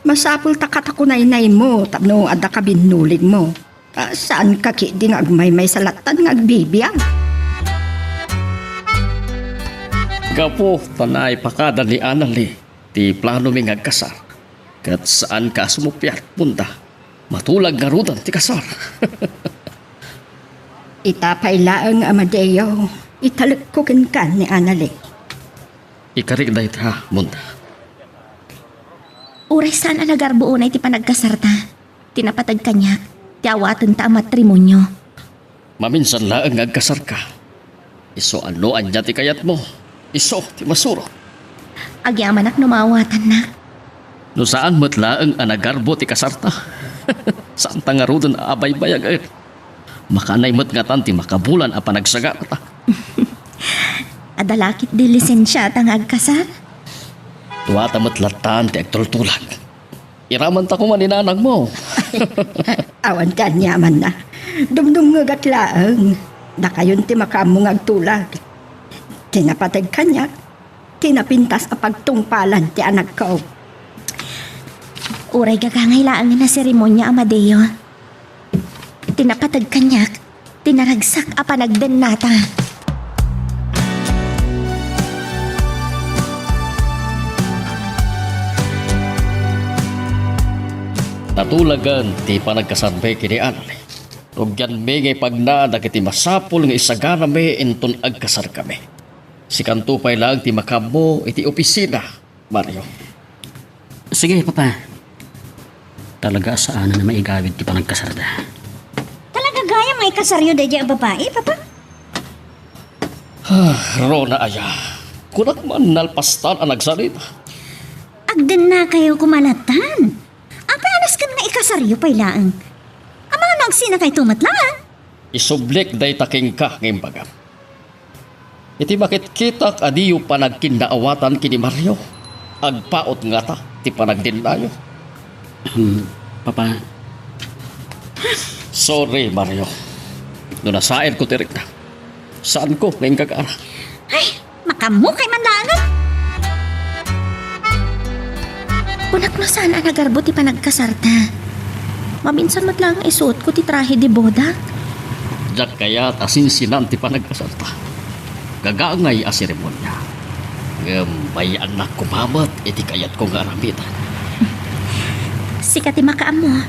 Masapul ta katakunaynaymo tapno adda kabinnuligmo. Ah, saanka ketdi nga agmaymaysa lattan nga agbibiag? Gapu ta naipakada ni Anali ti planomi nga agkasar, ket saanka a sumuppiat, Monda. Matulag ngaruden ti kasar. Ita pay laeng, Amadeo, italekko kenka ni Anali. Ikarik dayta, Monda. Uray saan a nagarbo unay ti panagkasarta, ti napateg kaniak, ti awatenta a matrimonio. Maminsan laeng nga agkasarka. Isu a no ania ti kayatmo, isu ti masurot. Agyamanak no maawatannak. No saan met laeng a nagarbo ti kasarta, saanta ngaruden a abaybayagen. Makaanay met ngatan ti makabulan a panagsagarata. Adda la ketdi lisensiata nga agkasar? Duata met lattan ti agtultulag. Iramanta koma ni nanangmo. Awan ti aniamanna. Dumdumngegak laeng. Dakayon ti makaammo nga agtulag. Ti napateg kaniak, ti napintas a pagtungpalan ti anakko. Uray gagangay laengen a seremonia, Amadeo. Ti napateg kaniak, ti naragsak a panagdennata. Natulagan ti panagkasarmi ken ni Anali. Rugianmi nga ipagna dagiti masapul nga isaganami inton agkasarkami. Sikanto pay laeng ti makaammo iti opisina. Mario. Sige, Papa. Talaga a saanen a maigawid ti panagkasarda. Talaga gayam nga ikasaryo daydiay a babai, Papa? Ah, Rona aya. Kunak man nalpastan a nagsarita. Agdennakayo koma lattan. Apay a nasken nga ikasaryo pay laeng? Amangan no agsinakayto met laeng? Isublik dayta kenka nga imbagam. Iti makitkitak a diyo panagkinnaawatan ken ni Mario, agpaut ngata ti panagdennayo. Hmm, Papa. Sorry, Mario. No nasairko ti rikna, saanko nga inggagara. Ay, makaammo kay man laeng. Kunak no saan a nagarbo ti panagkasarta. Maminsan met laeng nga isuotko ti trahe de bodak. Diak kayat a sinsinan ti panagkasarta. Gagangay a seremonia. Ngem bay-annak koma met iti kayatko nga aramiden. Sika ti makaammo.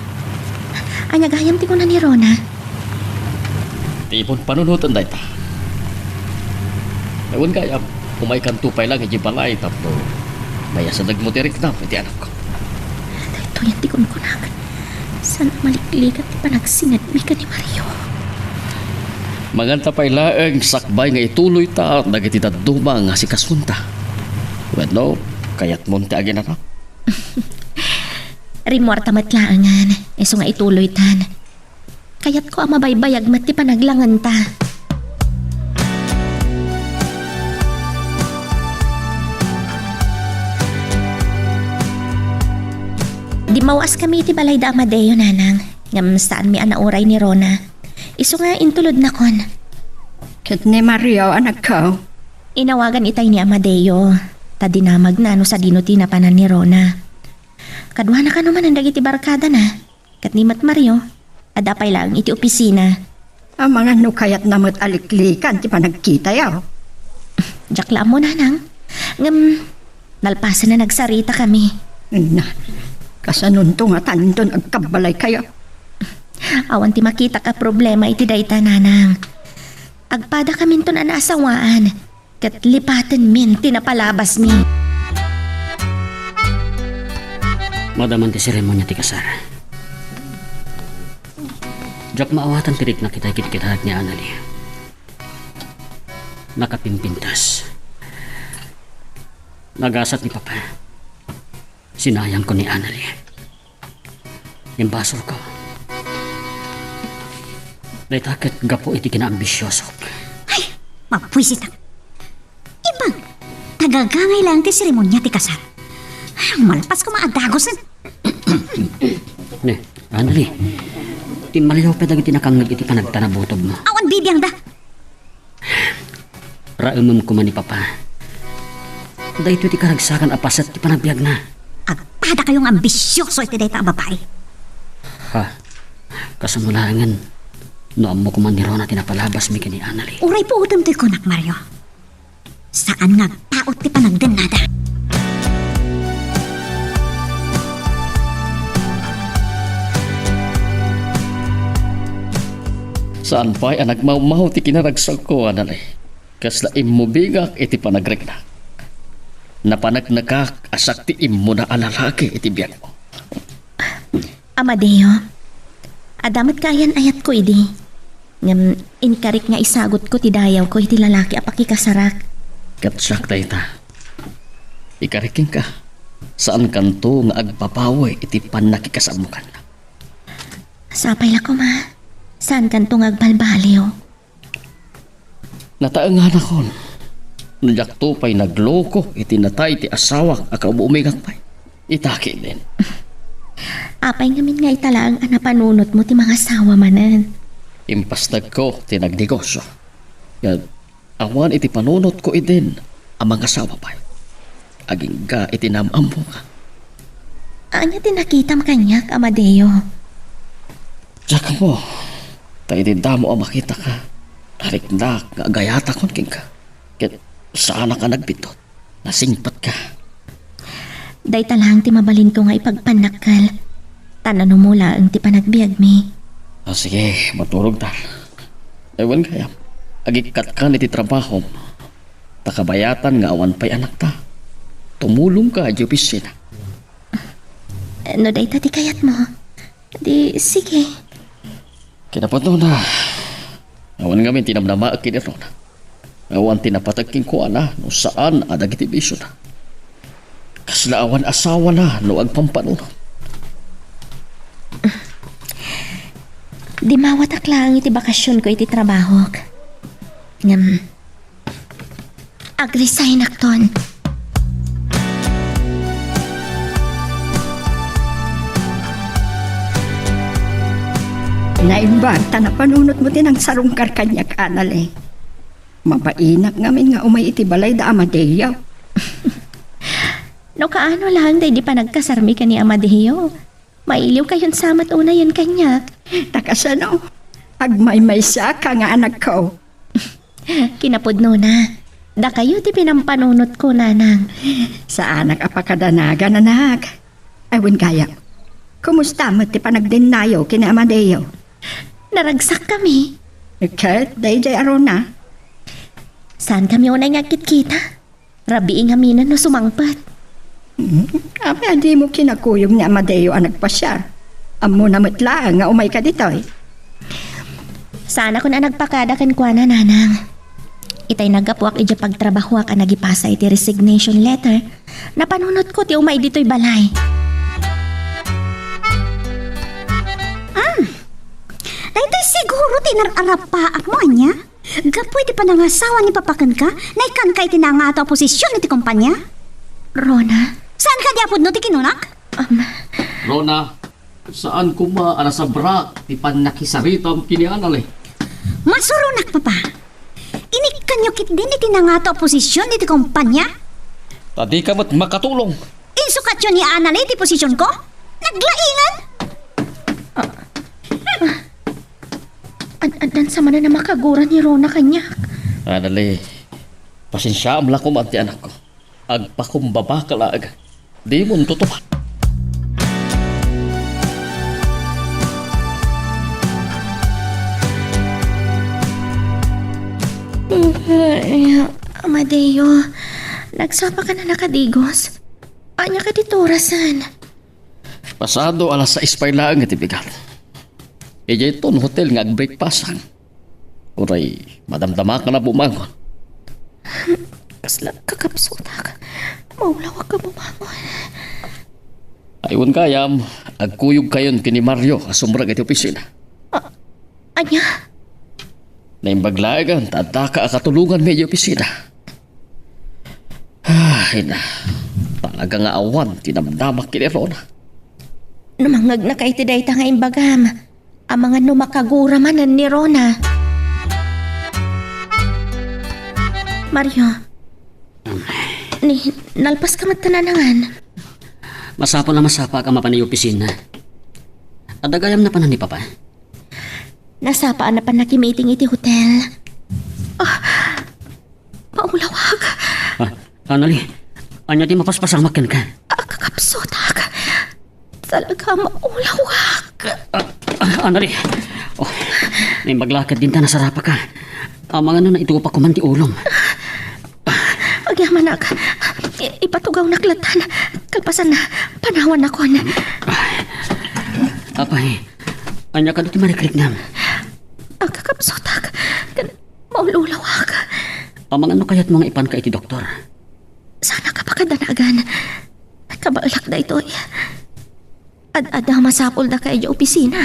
Ania gayam ti kuna ni Rona? Ti imon panunoten dayta. Awan gayam, umaykanto pay laeng idiay balay tapno mayasadegmo ti riknam iti anakko. Daytoy ti kunkunak. Saan a malikligat ti panagsinedmi ken ni Mario. Manganta pay laeng sakbay nga ituloyta dagiti dadduma nga asikasunta. Wenno, kayatmon ti aginanak? Rimmuarta met laengen, isu nga ituloytan. Kayatko a mabaybayag met ti panaglangenta. Dimmawaaskami iti balay da Amadeo, Nanang. Ngem saanmi a nauray ni Rona. Isu nga intulodnakon. Ket ni Mario, anakko? Inawagan itay ni Amadeo, ta dinamagna no sadino ti napanan ni Rona. Kaduana kano manen dagiti barkadana, ket ni met Mario, adda pay laeng iti opisina. Amangan no kayatna met a liklikan ti panagkitayo. Diak la ammo, nanang. Ngem, nalpasen a nagsaritakami. Na, kasanonto nga tanton agkabbalaykayo? Awan ti makitak a problema iti dayta, nanang. Agpadakaminton a naasawaan, ket lipatenmin ti napalabasmi. Madama ti seremonia ti kasar. Diak maawatan ti riknak itay kitkitaek ni Anali. Nakapimpintas. Nagasat ni Papa. Sinayangko ni Anali. Imbasolko. Dayta ket gapu iti kinaambisiosok. Ay, mabuisitak. Imbag, tagagangay laeng ti seremonia ti kasar. Ay, malpas koma a dagosen. Ne, Anali, timmalliw pay dagiti nakangngeg iti panagtanabutobmo. Awan bibiangda. Raemem koma ni Papa. Daytoy ti karagsakan a paset ti panagbiagna. Agpadakayo nga ambisioso iti dayta a babai. Ha? Kasano laengen no ammo koma ni Rona ti napalabasmi ken ni Anali? Uray puotem toy kunak, Mario. Saan nga agpaut ti panagdennada. Saan pay a nagmawmaw ti kinaragsakko, Anali. Kasla immubingak iti panagriknak. Napaneknekak a siak ti immuna a lalaki iti biagmo. Amadeo, adda met kaayan-ayatko idi. Ngem inkarik nga isagutko ti dayawko iti lalaki a pakikasarak. Ket siak dayta. Ikarik kenka, saankanto nga agbabawi iti pannakikasaammo kennak. Sapay la koma, saankanto nga agbalbaliw. Nataenganakon no diakto pay nagloko iti natay ti asawak a kaum-umingak pay. Ita ketdin. Apay ngamin nga ita laeng a napanunotmo ti mangasawa manen? Impasnekko ti nagnegosio. Ngem awan iti panunotko idin a mangasawa pay. Agingga iti naam-ammoka. Ania ti nakitam kaniak, Amadeo? Diak ammo, ta idi damo a makitaka, nariknak nga agayatakon kenka. Ket saanak a nagbiddut. Nasingpetka. Dayta laeng ti mabalinko nga ipagpannakkel. Ta nanumo laeng ti panagbiagmi. Ah, sige, maturogtan. Ay, wen gayam, agikkatka iti trabahom. Ta kabayatan nga awan pay anakta. Tumulongka iti opisina. No dayta ti kayatmo, di sige. Kinapudnona, awan ngamin ti namnamaek ken Rona. Awan ti napateg kenkuana no saan a dagiti bisiona. Kasla awan asawana no agpampanunot. Dimmawatak laeng iti bakasionko iti trabahok. Ngem, agresignak ton. Naimbag ta napanunotmo ti nangsarungkar kaniak, Anali. Mabainak ngamin nga umay iti balay da Amadeo. No kaano laeng daydi panagkasarmi ken ni Amadeo, mailiwkayon sa met unayen kaniak. Ta kasano? Agmaymaysaka nga anakko. Kinapudnona, dakayo ti pinampanunotko, nanang. Saanak a pakadanagan, anak. Ay, wen gayam, kumusta met ti panagdennayo ken ni Amadeo? Naragsakkami. Ket daydiay a Rona? Saankami unay nga agkitkita. Rabii ngamin no sumangpet. Hmm, apay a dimo kinakuyog ni Amadeo a nagpasiar? Ammona met laeng nga umayka ditoy. Saanakon a nagpakada kenkuana, nanang. Itay naggapuak idiay pagtrabahoak a nagipasa iti resignation letter, napanunotko ti umay ditoy balay. Ah, daytoy siguro ti inar-arapaakmo, ania? Gapu iti panangasawa ni Papa kenka, naikkanka iti nangngaato a posision iti kompania? Rona? Saan kadi a pudno ti kinunak? Um, Rona, Saan koma a nasabrak ti pannakisaritam ken ni Anali. Masuronak, Papa. Inikkanyo ketdin iti nangato a posisyon iti kompania? Ta dika met makatulong. Insukatyo ni Anali ti posisyonko? Naglaingan? Ad-addan sa manen a makagura ni Rona kaniak. Anali, pasensiaam la koma ti anakko. Agpakumbaba ka laeng. Dimon tutupan. Ay, Amadeo, nagsapa ka na nakadigos? Ania kadi ti orasen? Pasado alas sais pay laeng iti bigat. Idiay ton hotel nga agbreakfastan. Uray, madamdama ka na bumangon. Kasla kakapsutak. Maulawak ka bumangon. Ay, wen gayam, agkuyog kayon ken ni Mario a sumrek iti opisina. A-, ania? Naimbag laeng ta adda ka a katulonganmi iti opisina. Ay na, talaga nga awan ti namnamak ken ni Rona. No mangngegna ka iti dayta nga imbagam, amangan no makagura manen ni Rona. Mario, ni, nalpas ka met ta nanangan. Masapul a masapaak a mapan iti opisina. Adda gayam napanan ni Papa? Nasapa a napan nakimiting iti hotel. Ah, maulawak. Ah, Anali, ania ti mapaspasamak kenka? Agkakapsutak. Talaga, maulawak. Ah, ah, Anali. Oh, naimbag la ketdin ta nasarapaka. Amangan no naitupak koman ti ulom. Agyamanak. I-, ipatugawnak lattan. Kalpasanna, panawannakon. Apay, ania kadi ti marikriknam? Agkakapsutak. Ken maululawak. Amangan no kayatmo nga ipanka iti doktor? Saanak a pakadanagan. Kabaelak daytoy. Ad-adda a masapulda ka idiay opisina.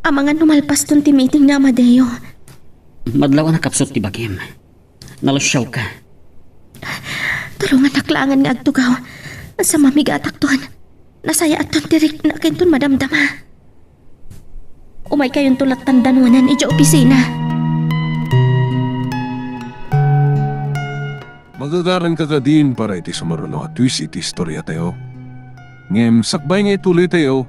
Amangan no malpaston ti meeting ni Amadeo. Madlaw a nakapsut ti bagim. Nalusiawka. Tulongannak laengen nga agtugaw. Sa mamigatakton. Nasayaatton ti rikna kenton madamdama. Umaykayonto lattan danuanen idiay opisina. Magagaranka kadin para iti sumaruno a twist iti istoriatayo. Ngem sakbay nga ituloytayo,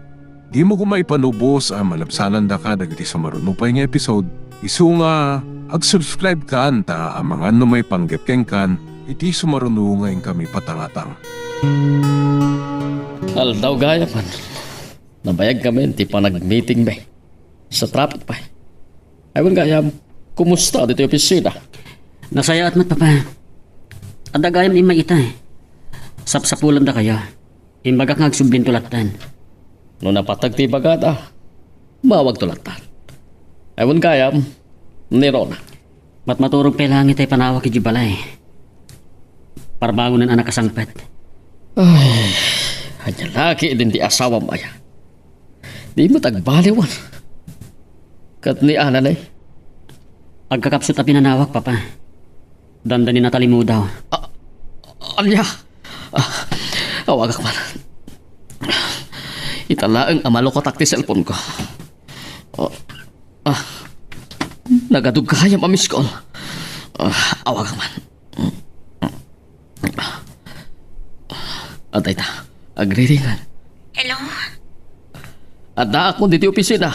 dimo koma ipanubos a malabsanandaka dagiti sumaruno pay nga episode. Isu nga, ag-subscribe kan ta amangan no maipanggep kenkan iti sumaruno nga inkami patangatang. Aldaw gayam, nabayagkamin ti panagmeetingmi. Sa traffic pay. Ay, wen gayam, kumusta ditoy opisina? Nasayaat met, Papa. Adda gayam immay ita. Sapsapulendakayo. Imbagak nga agsublinto lattan. No napateg ti ibagada, mawagto lattan. Ay, wen gayam, ni Rona. Matmaturog pay laeng itay panawak idiay balay. Parbangonen a nakasangpet. Ay, ania la ketdin ti asawam aya? Di met agbaliwan. Ket ni Anali? Agkakapsut a pinanawak, Papa. Dandani natalimudaw. A-, ania? Ah, awagak man. Ita laeng a malukotak ti cellphone ko. Ah, ah, nagadug gayam a miss call. Ah, awagak man. Adda ita, agriringan. Hello? Addaakon ditoy opisina.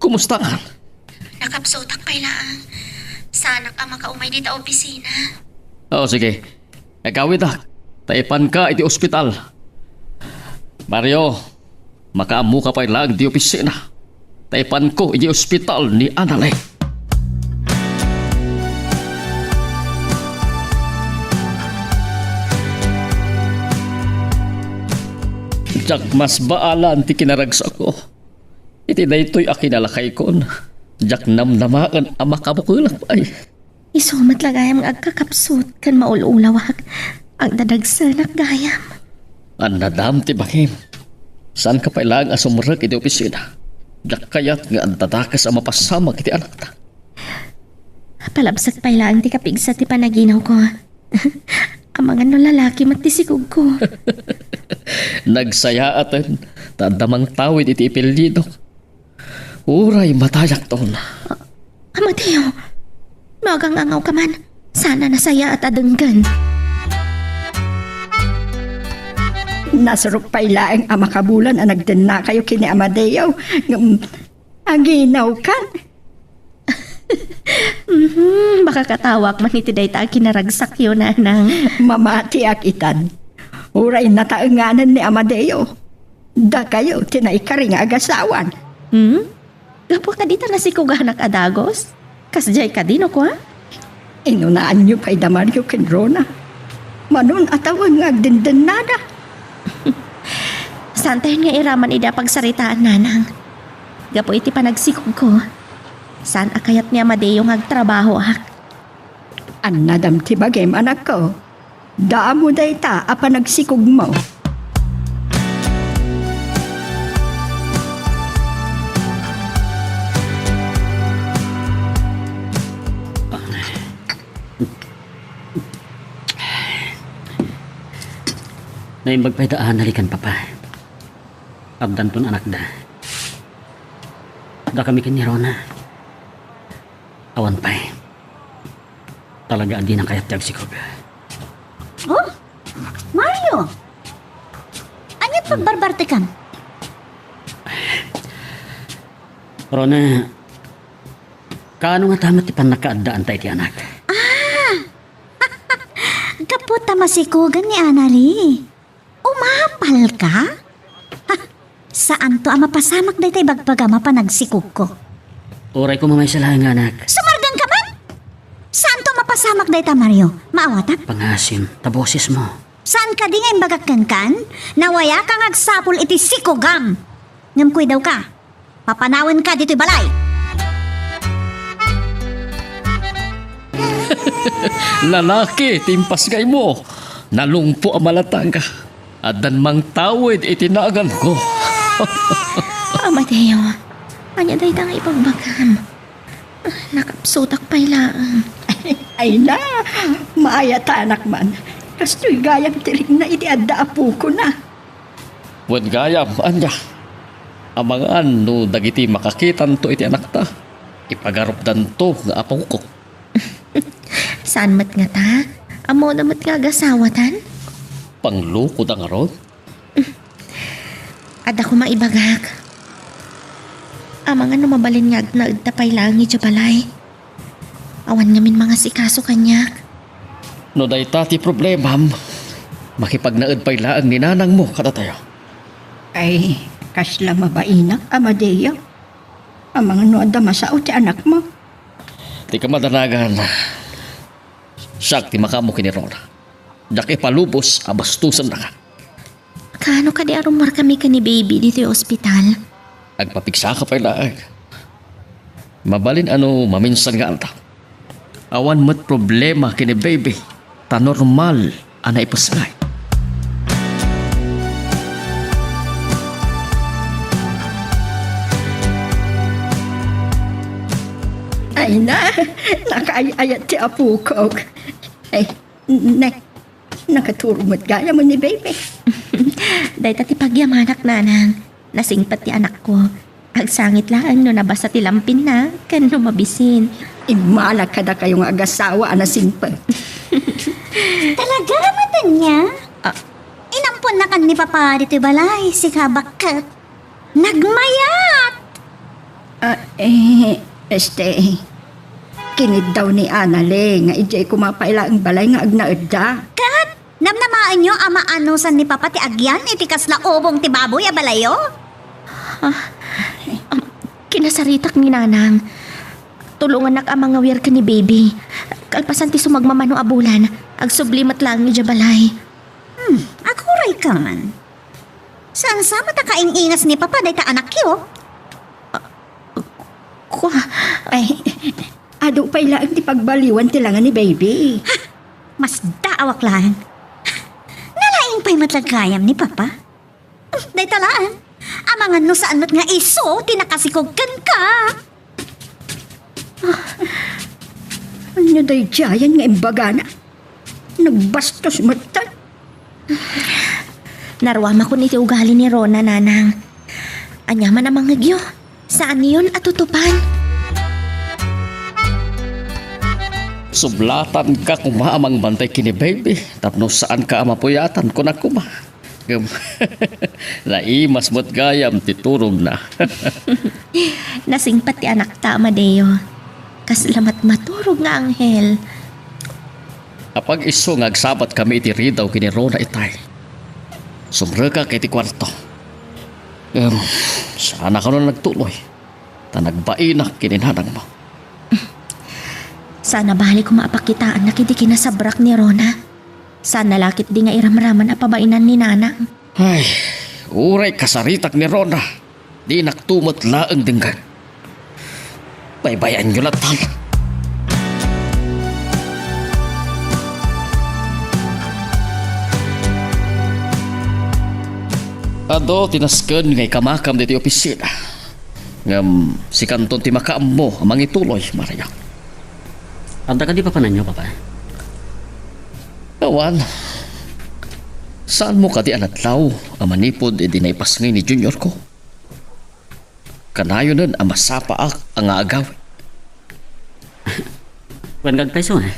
Kumusta kan? Nakapsutak pay laeng. Saanak a makaumay dita opisina. Oo, sige. Ikawidak, ta ipanka iti ospital. Mario, makaammoka pay laeng iti opisina. Ta ipanko iti ospital ni Anali. Diak masbaalan ti kinaragsakko. Iti daytoy a kinalakaykon, diak namnamaen a makabukelak pay. Isu met la gayam nga agkakapsut ken maul-ulawak. Agdadagsenak gayam. Annadam ti bangim. Saanka pay laeng a sumrek iti opisina. Diak kayat nga adda dakes a mapasamak iti anakta. Palabsak pay laeng ti kapigsa ti panaginawko. Amangan no lalaki met ti sigugko. Nagsayaaten, ta adda mangtawid iti ipillido. Uray matayakton. Amadeo, no agang-angawka man, saan a nasayaat a denggen. Nasurok pay laeng a makabulan a nagdennakayo ken ni Amadeo. Ngem, aginawkan. Mhm, makakatawak man iti dayta a kinaragsakyo, nanang. Mamatiak itan. Uray nataenganen ni Amadeo. Dakayo ti naikari nga agasawan. Hmm? Gapu kadi ta nasikuganak a dagus? Kasdiay kadi no kua? Inunaanyo pay da Mario ken Rona. Manon a tawen nga agdendennada. Saantayon nga iraman idi a pagsaritaan, nanang. Gapu iti panagsikogko, saan a kayat ni Amadeo nga agtrabahoak. Annadam ti bagim, anakko. Damo dayta a panagsikogmo. Naimbag pay da a nalikan, Papa. Addanton anakda. Dakami ken ni Rona. Awan pay. Talaga a dina kayat ti agsikog. Oh? Mario? Ania't pagbarbartekam? Rona, kaano ngata met ti pannakaaddaanta iti anak? Ah! Gapu ta masikugan ni Anali. Umapalka? Ha, saanto a mapasamak dayta ibagbagam a panagsikogko. Uray koma maysa laeng nga anak. Sumardengka man? Saanto a mapasamak dayta, Mario? Maawatam? Pangasim ta bosesmo. Saan kadi nga imbagak kenkan? Nawayaka nga agsapul iti sikogam. Ngem kuidawka, papanawenka ditoy balay. Lalaki ti impasngaymo. Nalungpo a malatag. Addan mangtawid iti naganko. Amadeo, ania dayta nga ibagbagam? Nakapsutak pay laeng. Ay na, maayatanak man. Kastoy gayam ti rikna iti adda apokona. Wen gayam, ania? Amangan no dagiti makakitanto iti anakta, ipagarupdanto nga apoko. Saan met ngata? Ammona met nga agasawatan? Panglokoda ngarud? Adda koma ibagak. Amangan no mabalin nga agnaedta pay laeng idiay balay. Awan ngamin mangasikaso kaniak. No dayta ti problemam, makipagnaed pay laeng ni nanangmo kadatayo. Ay, kasla mabainak, Amadeo. Amangan no adda masao ti anakmo. Ti kamadanagan, siak ti makaammo ken ni Rona. Diak ipalubos a bastosennaka. Kaano kadi a rummuarkami ken ni Baby ditoy ospital? Agpapigsaka pay laeng. Mabalin a no maminsan nga aldaw. Awan met problema ken ni Baby, ta normal a naipusngay. Ay na, nakaay-ayat ti apokok. Ay, ne, Nakaturog met gayam ni Baby. Dayta ti pagyamanak, nanang. Nasingpet ti anakko. Agsangit laeng no nabasa ti lampinna ken no mabisin. Immala kadakayo nga agasawa a nasingpet. Talaga, Matanya? Ah. Inamponnakan ni Papa ditoy balay, sika bakket. Nagmayat! Ah, eh, este, kiniddaw ni Anali nga idiay koma pay laeng balay nga agnaedda. Ket namnamaenyo a maanusan ni Papa ti agyan iti kasla ubong ti baboy a balayo? Ah, um, kinasaritak ni Nanang. Tulongannak a mangawir ken ni Baby. Kalpasan ti sumagmamano a bulan, agsubli met laeng idiay balay. Hmm, aguray ka man. Saan sa met a kaing-ingas ni Papa dayta anakyo? Kua. Ay, adu pay laeng ti pagbaliwan ti langa ni Baby. Ha! Masdaawak laeng. Nalaing pay met la gayam ni Papa. Hmm, dayta laeng. Amangan no saan met nga isu ti nakasikog kenka. Ah, ania daydiayen nga imbagana? Nagbastos metten. Naruamakon iti ugali ni Rona, Nanang. Ania man a mangngegyo? Saanyon a tutupan? Sublatanka koma a mangbantay ken ni baby tapno saanka a mapuyatan, kunak koma. Ngem, naimas met gayam ti turogna. Nasingpet ti anakta, Amadeo. Kasla met maturog nga anghel. Apag-isu nga agsabatkami iti ridaw ken ni Rona itay, sumrekak iti kuarto. Ngem, saan a kano nagtuloy, ta nagbainak ken ni nanangmo. Saan a bali koma a pakitaannak iti kinasabrak ni Rona. Saan a la ketdi nga iramraman a pabainan ni nanang. Ay, uray kasaritak ni Rona, dinakto met laeng denggen. Baybay-anyo lattan. Adu ti nasken nga ikamakam ditoy opisina. Ngem sikanton ti makaammo a mangituloy, Mario. Adda kadi papananyo, Papa? Awan. Saanmo kadi a nadlaw a manipud idi naipasngay ni Junior ko? Kanayonen a masapaak a nga agawid. Wen, agpayso, eh.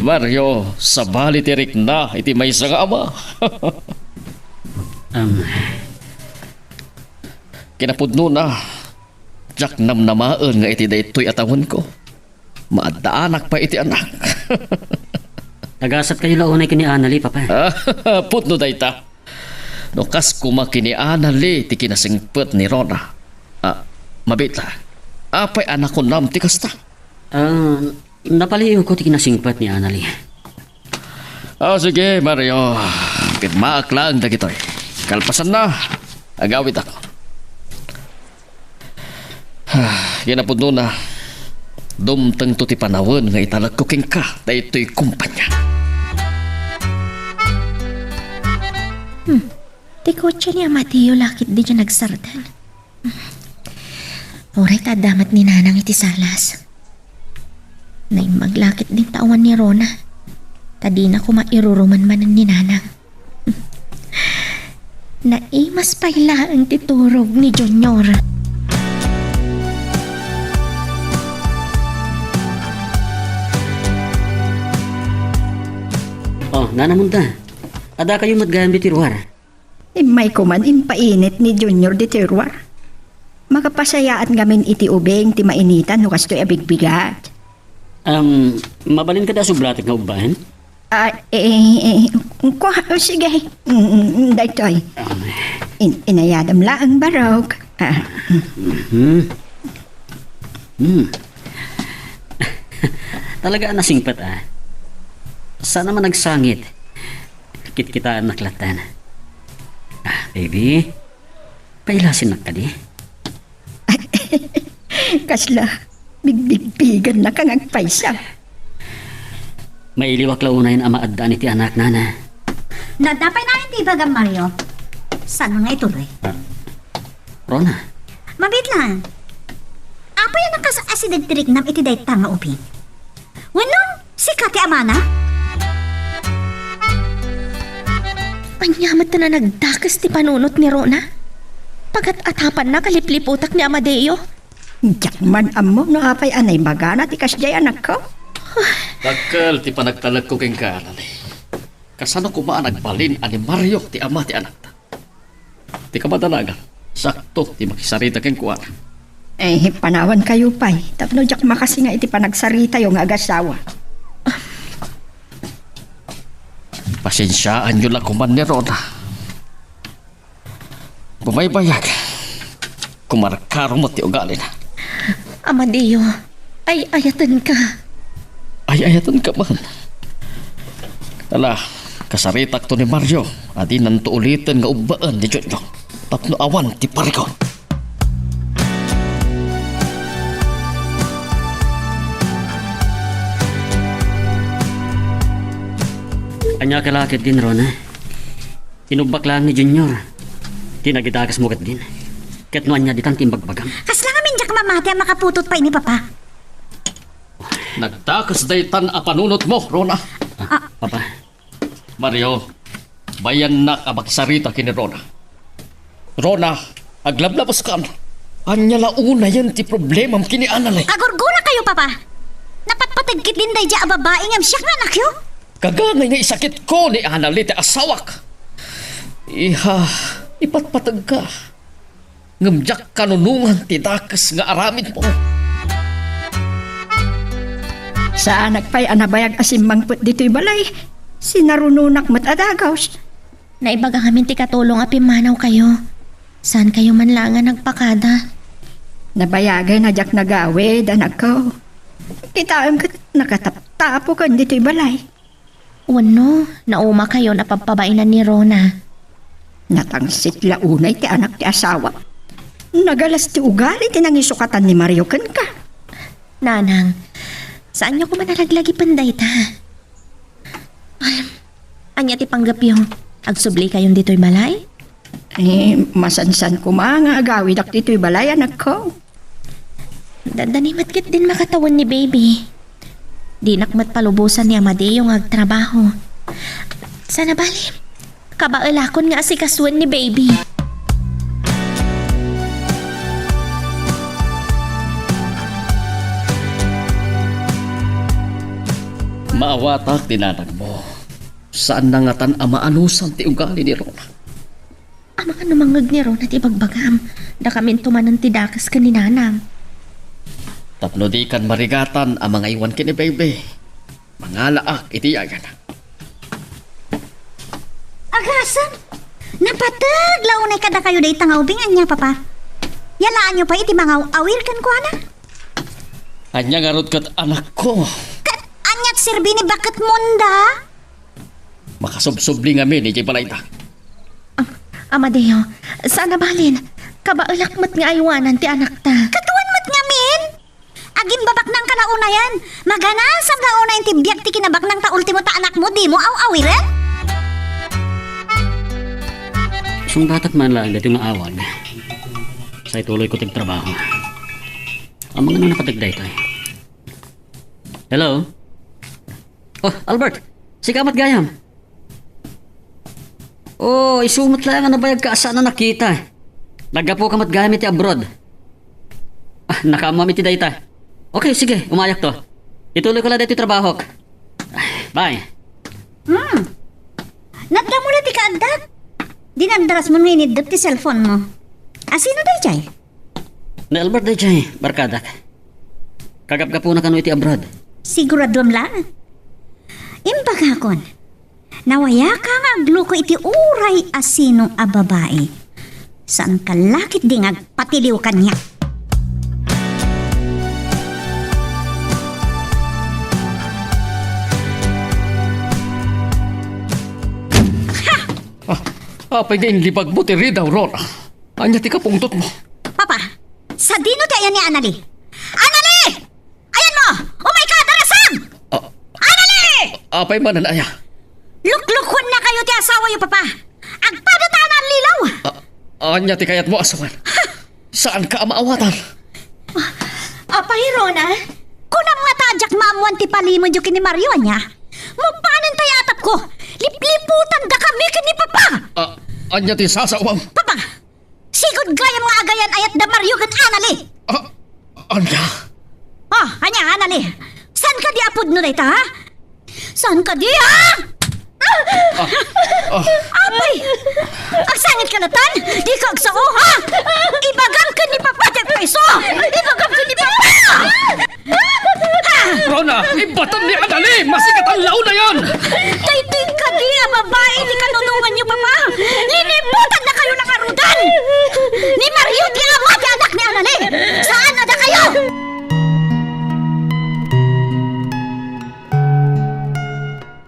Mario, sabali ti rikna iti maysa nga ama. Um, Kinapudnona, diak namnamaen nga iti daytoy a tawenko, maaddaanak pay iti anak. Nagasat kayo la unay ken ni Anali, Papa. Pudno dayta. No kas koma ken ni Anali ti kinasingpet ni Rona. Ah, mabiit la. Apay a nakunam ti kasta? Ah, napaliiwko ti kinasingpet ni Anali. Ah, sige, Mario. Pirmaak laeng dagitoy. Kalpasanna, agawidakon. Ah, kinapudnona, dumtengto ti panawen nga italekko kenka daytoy kumpanya. Hmm. Ti kotse ni Amadeo la ketdi diay nagsardeng. Uray ta adda met ni Nanang iti salas. Naimbag la ketdin ta awan ni Rona. Ta dina koma iruruman manen ni Nanang. Naimas pay laeng ti turog ni Junior. Oh, Nana Munta. Adda kayo met gayam ditoy ruar. Immay koman impainit ni Junior ditoy ruar. Makapasayaat ngamin iti ubing ti mainitan no kastoy a bigbigat. Um, mabalin kadi a sublatek nga ubbaen? Ah, eh, eh, kua, sige. Mm, mm, daytoy. Um, In-, inayadam laeng barok. Ah. Mhm. Hmm. Talaga a nasingpet, ah. Saan a managsangit. Kitkitaennak lattan. Ah, baby, pailasinnak kadi? Kasla, bigbigbigannak nga agpaysa. Mailiwak la unayen a maaddaan iti anak, Nana. Nadda pay nayen ti ibagam, Mario. Saan nga ituloy? Ah, Rona. Mabiit lang. Apay a nakas-asideg ti riknam iti dayta nga ubing? Wenno, sika ti amana? Ania met ta nagdakes ti panunot ni Rona? Pagat-atapanna a lipliputak ni Amadeo. Diak man ammo no apay a naibagana ti kasdiay, anakko. Dakkel ti panagtalekko kenka, Nani. Kasano koma a nagbalin a ni Mario ti ama ti anakta? Ti kamadanagan, sakto ti makisarita kenkuana. Eh, panawankayo pay, tapno diak makasinga iti panagsaritayo nga agasawa. Pasensiaanyo la koman ni Rona. Bumaybayag. Kumarkaro met ti ugalina. Amadeo, ay-ayatenka. Ay-ayatenka man. Ala, kasaritakto ni Mario a dinanto uliten nga ubbaen ni Junjun tapno awan ti parigaw. Ania ka la ketdin, Rona? Inubbak laeng ni Junior ti nagidakesmo ketdin. Ket no ania ditan ti imbagbagam? Kasla ngamin diak mamati a makaputot pay ni Papa. Nagdakes daytan a panunotmo, Rona. Ah, Papa. Mario, bayannak a maksarita ken ni Rona. Rona, aglablabuskam. Ania la unayen ti problemam ken ni Annalie? Agurgurakayo, Papa. Napatpateg ketdin daydiay a babai ngem siak nga anakyo. Kagangay nga isakitko ni Annalie ti asawak. Iha, ipatpategka. Ngem diak kanunongan ti dakes nga aramidmo. Saanak pay a nabayag a simmangpet ditoy balay. Sinarunonak met a dagus. Naibaga ngamin ti katulong a pimmanawkayo. Saankayo man laeng a nagpakada. Nabayagay a diak nagawid, anakko. Kitaem ket nakataptapokan ditoy balay. Wenno, naumakayon a pabpabainan ni Rona. Natangsit la unay ti anak ti asawa. Nagalas ti ugali ti nangisukatan ni Mario kenka. Nanang, saanyo koma a laglagipen dayta? Ay, ania ti panggepyo? Agsublikayon ditoy balay? Eh, masansan koma nga agawidak ditoy balay, anakko. Dandani met ketdin makatawen ni Baby. Dinak met palubosan ni Amadeo nga agtrabaho. Sana bali, kabaelakon nga asikasuen ni Baby. Maawatak ti nanangmo. Saanna ngatan a maanusan ti ugali ni Rona. Amangan no mangngeg ni Rona ti ibagbagam, dakaminto manen ti dakes ken ni Nanang. Tapno dikan marigatan a mangaywan ken ni Baby, mangalaak iti yayan. Agasem! Napateg la unay kadakayo dayta nga ubing, ania, Papa? Yalaanyo pay iti mangaw-awir kenkuana? Ania ngarud ket, anakko? Ket ania ti serbi ni baketmo, da? Makasubsubli ngamin idiay balayda. Am-, Amadeo, saan a balin. Kabaelak met nga aywanan ti anakta. Kaduan met ngamin? Agimbabaknangka la unayen. Maganasam la unayen ti biag ti kinabaknang ta ultimo ta anakmo, dimo aw-awiren? Sungbatak man laeng daytoy nga awan. Sa ituloyko ti agtrabaho. Amangan no napateg daytoy. Hello? Oh, Albert! Sika met gayam? Oh, isu met laeng a nabayagka a saan a nakita. Naggapuka met gayam iti abroad. Ah, nakaammoam iti dayta. Okay, sige, umayakto. Ituloyko la daytoy trabahok. Bye. Hmm. Nadda mo la ti kaaddak? Dinagdarasmo nga iniddep ti cellphone mo. A sino daydiay? Ni Albert daydiay, barkadak. Kagapgapuna kano iti abroad. Siguraduam laeng. Imbagakon, nawayaka nga agluko iti uray a sino a babai. Saanka la ketdi nga agpatiliw kaniak. Ha! Ah, apay nga inlibagmo ti ridaw, Rona? Ania ti kapungtotmo? Papa, sadino ti ayan ni Annalie? Annalie! Ayanmo! Umayka, darasam! Ah, Annalie! Apay manen aya? Luklukonnakayo ti asawayo, Papa. Agpadatayo a naallilaw! Ah, ania ti kayatmo, asawan? Saanka a maawatan? Apay, Rona? Kunam ngata a diak maammoan ti palimedyo ken ni Mario, ania? Mapanen tay atapko. Lipliputandakami ken ni Papa! Ah, ania ti sasawam? Papa, sigud gayam nga agayan-ayat da Mario ken Annalie. Ah, ania? Ah, ania, Annalie? Saan kadi a pudno dayta, ha? Saan kadi, ha? Ah, ah. Apay! Agsangitka latta? Dika agsao, ha? Ibagam ken ni Papa ti agpayso! Ibagam ken ni Papa! Rona, ibaton ni Annalie! Masikatan la unayen! Daytoy kadi a babai ti kanunonganyo, Papa! Linibutannakayo la ngaruden! Ni Mario ti ama ti anak ni Annalie! Saan a dakayo!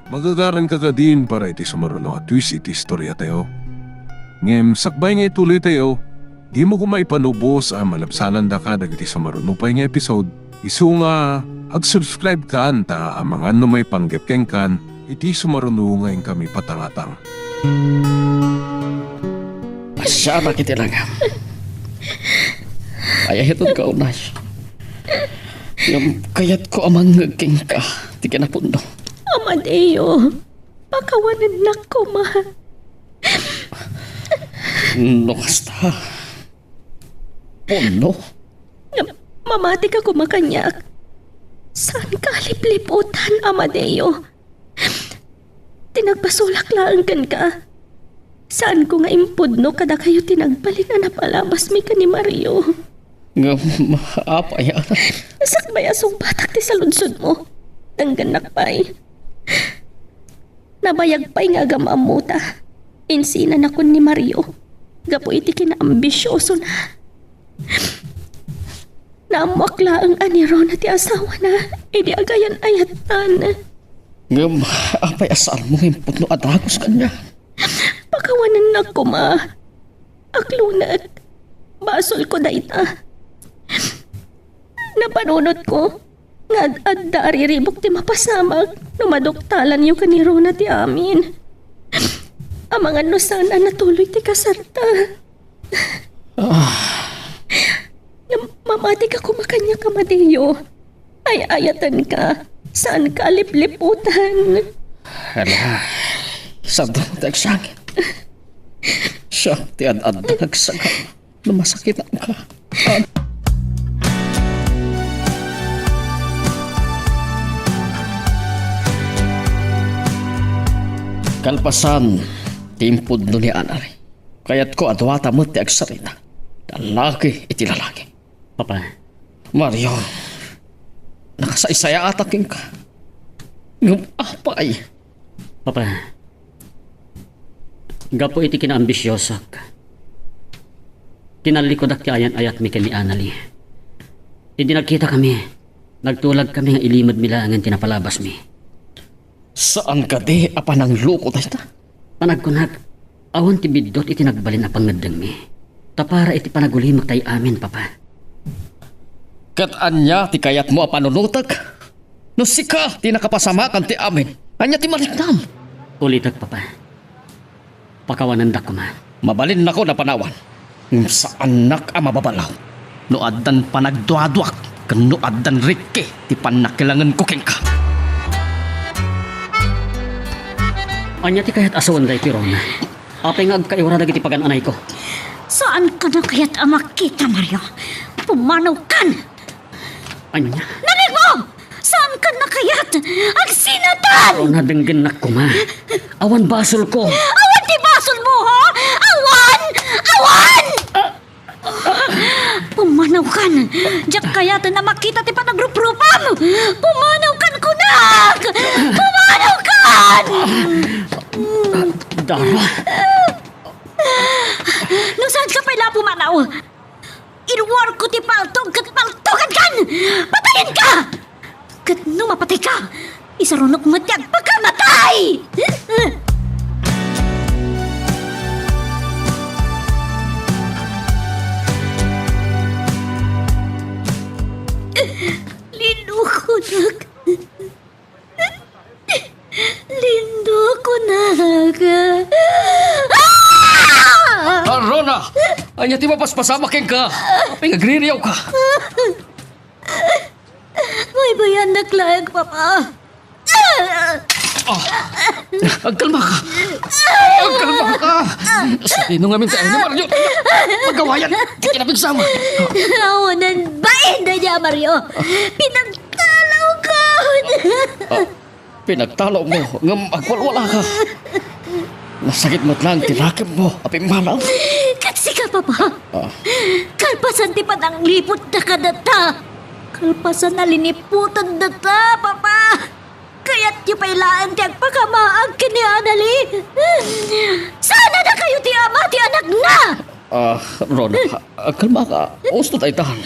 Magagaranka kadin para iti sumaruno a twist iti istoriatayo. Ngem sakbay nga ituloytayo, dimo koma ipanubos a malabsanandaka dagiti sumaruno pay nga episode. Isu nga, ag-subscribe kan ta amangan no maipanggep kenkan iti sumaruno nga inkami patangatang. Pasianak iti langam. Ay, ayaton ka, unay. Ngem kayatko a mangngeg kenka ti kinapudno. Amadeo, pakawanennak koma. No kasta, pudno. Ngem mamatika koma kaniak. Saanka a lipliputan, Amadeo. Ti nagpasulak laeng kenka. Saanko nga impudno kadakayo ti nagbalin a napalabasmi ken ni Mario. Ngem, apay a? Sakbay a sungbatak ti saludsodmo. Denggennak pay. Nabayag pay nga agam-ammota. Insinanakon ni Mario gapu iti kinaambisiosona. Naammoak laeng a ni Rona ti asawana idi agayan-ayatan. Ngem, apay a saanmo nga impudno a dagus kaniak? Pakawanennak koma. Aglunek. Basolko dayta. Napanunotko nga ad-adda a riribuk ti mapasamak no maduktalanyo ken ni Rona ti amin. Amangan no saan a natuloy ti kasarta. Ah. Ngem mamatika koma kaniak, Amadeo. Ay-ayatenka. Saanka a lipliputan. Ala, saan ti agsangit? Siak ti ad-adda nga agsaga no masakitanka. Kalpasan ti impudno ni Anali, kayatko a duata met ti agsarita, lalaki iti lalaki. Papa. Mario, nakasaysayaatak kenka. Ngem apay? Papa, gapu iti kinaambisiosok, tinallikudak ti ayan-ayatmi ken ni Anali. Idi nagkitakami, nagtulagkami nga ilimedmi laengen ti napalabasmi. Saan kadi a panangloko dayta? Panagkunak, awan ti biddut iti nagbalin a pangngeddengmi. Ta para iti panagulimek tay amin, Papa. Ket ania ti kayatmo a panunotek? No sika ti nakapasamakan ti amin, ania ti mariknam? Ulitek, Papa. Pakawanendak koma. Mabalinnakon a panawan. Ngem saannak a mababalaw no addan panagduaduak ken no addan rikki ti pannakilangenko kenka. Ania ti kayat a sawen daytoy, Rona? Apay nga agkaiwara dagiti pagan-anayko? Saankan a kayat a makita, Mario. Pumanawkan! Ania? Narigat! Saankan a kayat? Agsinatan! Rona, denggennak koma. Awan basolko. Awan ti basolmo, ha? Awan! Awan! Pumanawkan! Diak kayaten a makita ti panagruprupam! Pumanawkan, kunak! Pumanawkan! Dara. No saanka pay la a pumanaw, iruarko ti paltog ket paltogankan! Patayenka! Ket no mapatayka, isarunok met ti agpakamatay! Linukonak. Lindo, kunak. Ah! Ah, Rona! Ania ti mapaspasamak kenka? Apay nga agririawka? Baybayannak laeng, Papa. Ah! Agkalmaka! Agkalmaka! Sadino ngamin ti ayan ni Mario? Magawayan! Ti kinapigsamak! Awanen bain daydi a Mario! Pinagtalawko! Ah, pinagtalawmo, ngem agwalwalaka. Nasakit met laeng ti rakemmo a pimmanaw. Ket sika, Papa? Ah. Kalpasan ti panangliputda kadata, kalpasan a liniputendata, Papa, kayatyo pay laeng ti agpakamaag ken ni Anali? Saan a dakayo ti ama ti anakna? Ah, Rona, kalmaka. Usto daytan.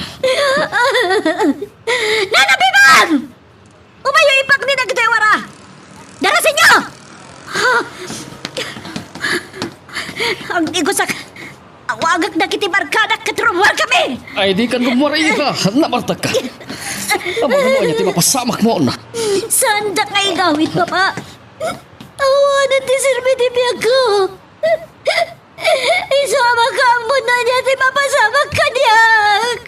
Nana Bibang! Umayo ipakni dagitoy wara! Darasenyo! Agdigosak! Awagak dagiti barkadak ket rummuarkami! Ay, dikan rummuar ita! Nabartakka! Amangan no ania ti mapasamakmon! Saandak nga igawid, Papa! Awanen ti serbi ti biagko! Isu a makaammo no ania ti mapasamak kaniak.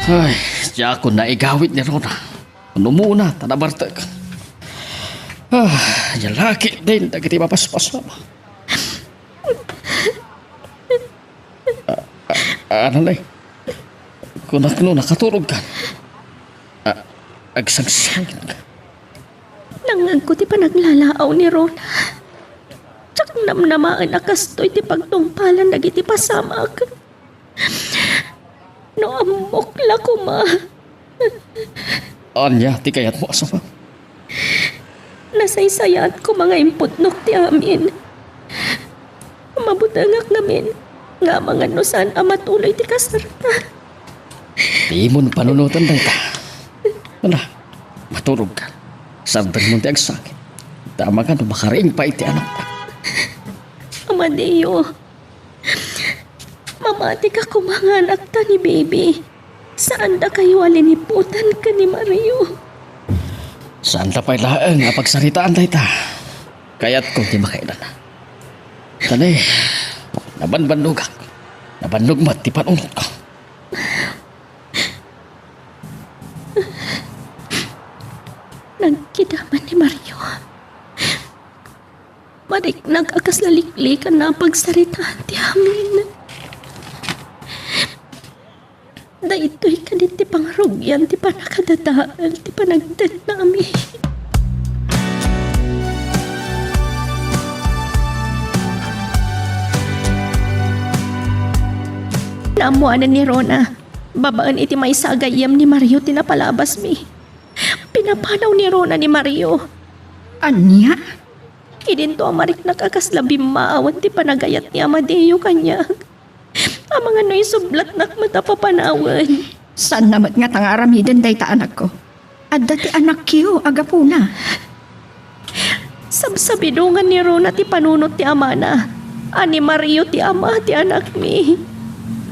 Ay, diakon naigawid ni Rona. Umuna ta nabartek. Ah, Ania la ketdin dagiti mapaspasama? A-, a-, Anale, kunak no nakaturogkan. A-, agsangsangitka. Nangngegko ti panaglalaaw ni Rona. Diak namnamaen a kastoy ti pagtungpalan dagiti pasamak. No ammok la koma. Ania ti kayatmo a sumang? Nasaysayaat koma nga impudnok ti amin. Mabutengak ngamin nga amangan no saan a matuloy ti kasarta. Dimon panunoten dayta. Ala, maturogka. Sabdengmon ti agsakit. Ta amangan no makariing pay ti anakta. Amadeo, mamatika koma nga anakta ni Baby. Saandakayo a liniputan ken ni Mario. Saanta pay laeng a pagsaritaan dayta. Kayatko ti makailana. Tani, nabanbannogak. Nabannog met ti panunotko. Nagkidaman ni Mario. Mariknak a kasla liklikanna a pagsaritaan ti amin. Daytoy kadi ti pangrugian ti pannakadadael ti panagtennami. Naammoanen ni Rona, babaen iti maysa a gayyem ni Mario ti napalabasmi. Pinapanaw ni Rona ni Mario. Ania? Idinto a mariknak a kasla bimmaawen ti panagayat ni Amadeo kaniak. Amangan no isublatnak met a papanawen. Saanna met ngata nga aramiden dayta, anakko. Adda ti anakyo a gapuna. Sabsabidongan ni Rona ti panunot ti amana, a ni Mario ti ama ti anakmi.